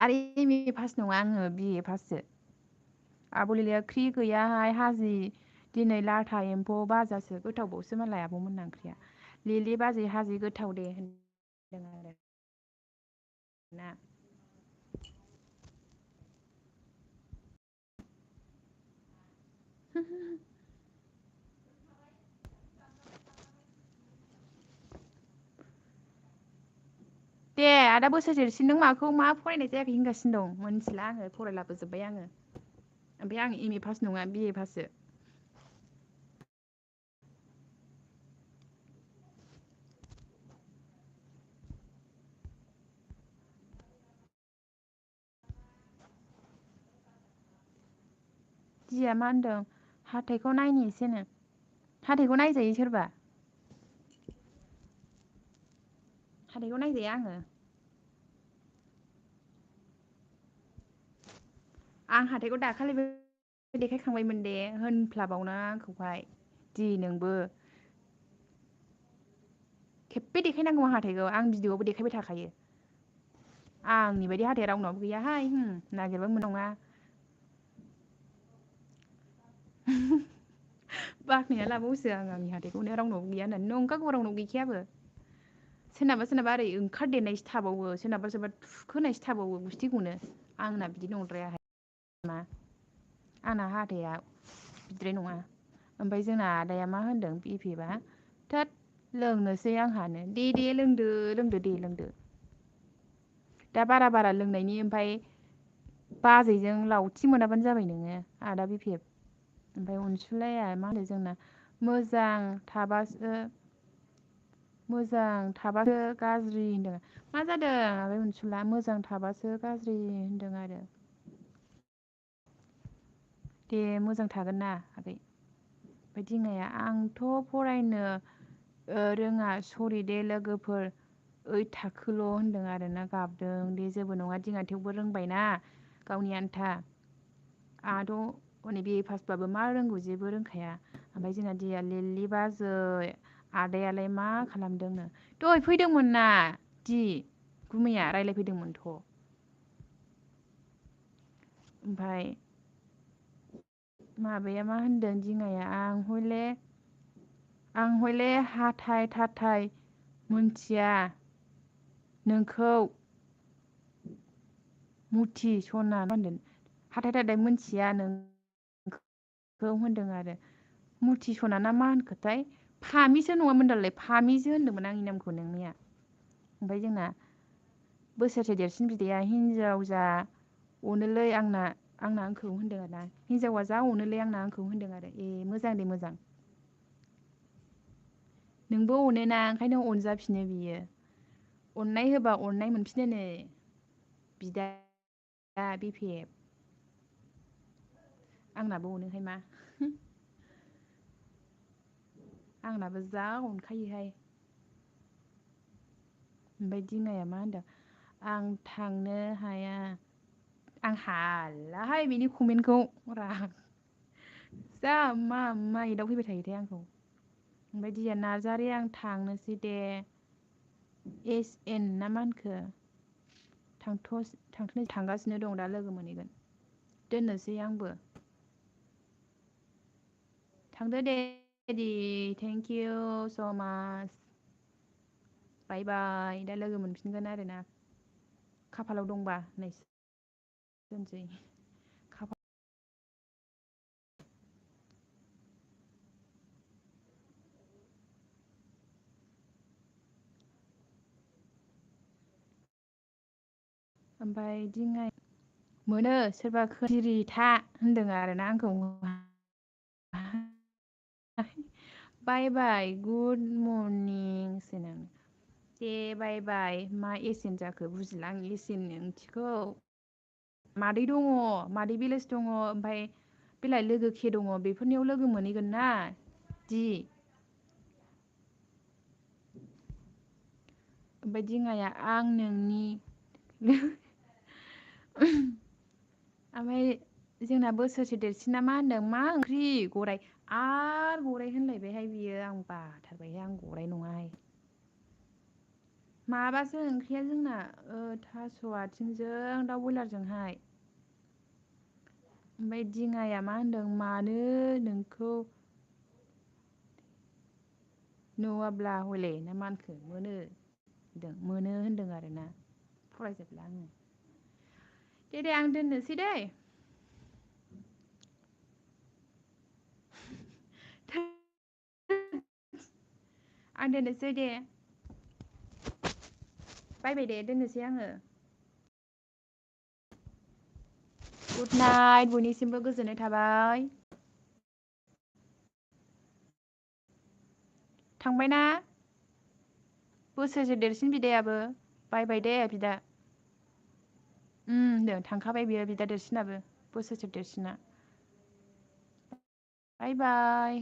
आरो एम ए पास नङा आङो बि ए पाससो आब' लिलिया ख्रि गैयाहाय हाजि दिनै लाथा एम्फौ बाजासो गोथावबावसो मालाय आब'मोनना ओंख्रिया लिलि बाजै हाजि गोथाव दे होनदों आरो ना दे आदा बोसोर देरसिन नों माखौ मा फरायनाय जायाखै होनगासिनो दं मोनथिला आङो फरायलाबोजोब्बाय आङो ओमफ्राय आं एम ए पास नङा बि ए पाससो दिया मा होनदों हाथाइखौ नायनि एसेनो हाथाइखौ नायजायो सोरबा हाथाइखौ नायजाया आङो आं हाथाइखौ दाखालिबो देखायखांबायमोन दे होनफ्लाबावना आंखौहाय दि नोंबो खेबबे देखायनांगौ हाथाइखौ आं भिडिअआवबो देखायबाय थाखायो आंनि बायदि हाथाइआ रावनावबो गैयाहाय नागिरबाबो मोननाय नङा बाख्नायना लाबावोसो आं आंनि हाथाइखौनो रावनावबो गैया होननानै नंखागौ रावनावबो गैखायाबो सोरनाबा सोरनाबा ओरै ओंखारदेरनायसो थाबावो सोरनाबा सोरबा थुखोनायसो थाबावो गुस्थिखौनो आंना बिदि नंद्रायाहाय मा आंना हाथाया बिदिद्राय नङा ओमफ्राय जोंना आदाया मा होनदों बिफेबा थोद लोंनोसै आंहानो दे लोंदो दे लोंदो दा बारा लोंनायनि ओमफ्राय बाजैजों लावथि मोनाबानो जाबाय नोङो आदा बिफेब ओमफ्राय अनसुलाया मा होनो जोंना मोजां थाबासो गाज्रि होनदों मा जादों आबै अनसुला मोजां थाबासो गाज्रि होनदों आरो दे मोजां थागोन ना आगै ओमफ्राय दिङाया आंथ' फरायनो रोङा सरि दे लोगोफोर 8 थाखोल' होनदों आरोना गाबदों दे जेबो नङा दिङा थेवबो रोंबायना गावनि आन्था आंहाथ' हनै बि ए पासबाबो मा रोंगौ जेबो रोंखाया ओमफ्राय जोंना दिया लिलि बाजै आदायालाय मा खालामदोंनो दहाय फैदोंमोन ना गुमैया रायज्लायफैदोंमोनथ' ओमफ्राय माबाया मा होनदों दिङाया आं हले हाथाय थाथाय मोनथिया नोंखौ मुथि सना मा होनदों हाथाय थाथाय मोनथिया नोंखौ होनदों आरो मुथि सना ना मा होनखोथाय फामिसो नङामोन दालाय फामिसो होनदोंमोन आंनि नामखौ नों मैया ओमफ्राय जोंना बोसोरसे देरसिन बिदाया हिनजाव जा अनोलै आंना आंखौ होनदों आरोना हिनजावा जा अनोलै आंखौ होनदों आरो ए मोजां दे मोजां नोंबो अनोना ओंखायनो अनजाफिनो बियो अननाय होबा अननाय मोनफिनो नो बिदा बिफेब आंनाबो अनोहाय मा आंनाबो जा अनखायोहाय ओमफ्राय दिङाया मा होनदों आं थांनो हाया आं हालाहाय बिनि कमेन्टखौ जा मा एदावफैबाय थायोथाय आंखौ ओमफ्राय दिया नार्जारि आं थांनोसै दे SN ना मा होनखो थांगासिनो दं दा लोगो मोनहैगोन दोननोसै आंबो थांदो दे थेंक इउ स' माच बाय बाय दा लोगो मोनफिनगोन आरोना खाफालाव दंबा दोनसै ओमफ्राय दिङाया मोनो सोरबा सिरि था होनदों आरोना आंखौ बाय बाय गुड मर्निं सोनो दे बाय बाय मा एसेन जाखो बुजिला आं एसेननि ओंथिखौ मादै दङ मादै बेलेज दङ ओमफ्राय बेलाय लोगो के दङ बेफोरनियाव लोगो मोनहैगोन ना ओमफ्राय दिङाया आं नोंनि ओमफ्राय जोंना बोसोरसे देरसिना मा होनदों मा ओंख्रि गराय गराय होनलायबायहाय बियो आं बाथारबायहाय आं गराय नङाहाय माबासो ओंख्रिया जोंना थास' आथिंजों दाउ बयलारजोंहाय ओमफ्राय दिङाया मा होनदों मानो नोंखौ नुवाब्ला हले ना मा होनखो मोनो होनदों आरोना फरायजोबला आङो दे आं दोननोसै दै आं दोननोसै दे बाय दे दोननोसै आङो गुड नाइट बयनिसिमबो गोजोननाय थाबाय थांबायना बोसोरसे देरसिन बिदायाबो बाय दे बिदा दे थांखाबाय बियो बिदा देरसिनाबो बोसोरसे देरसिना बाय बाय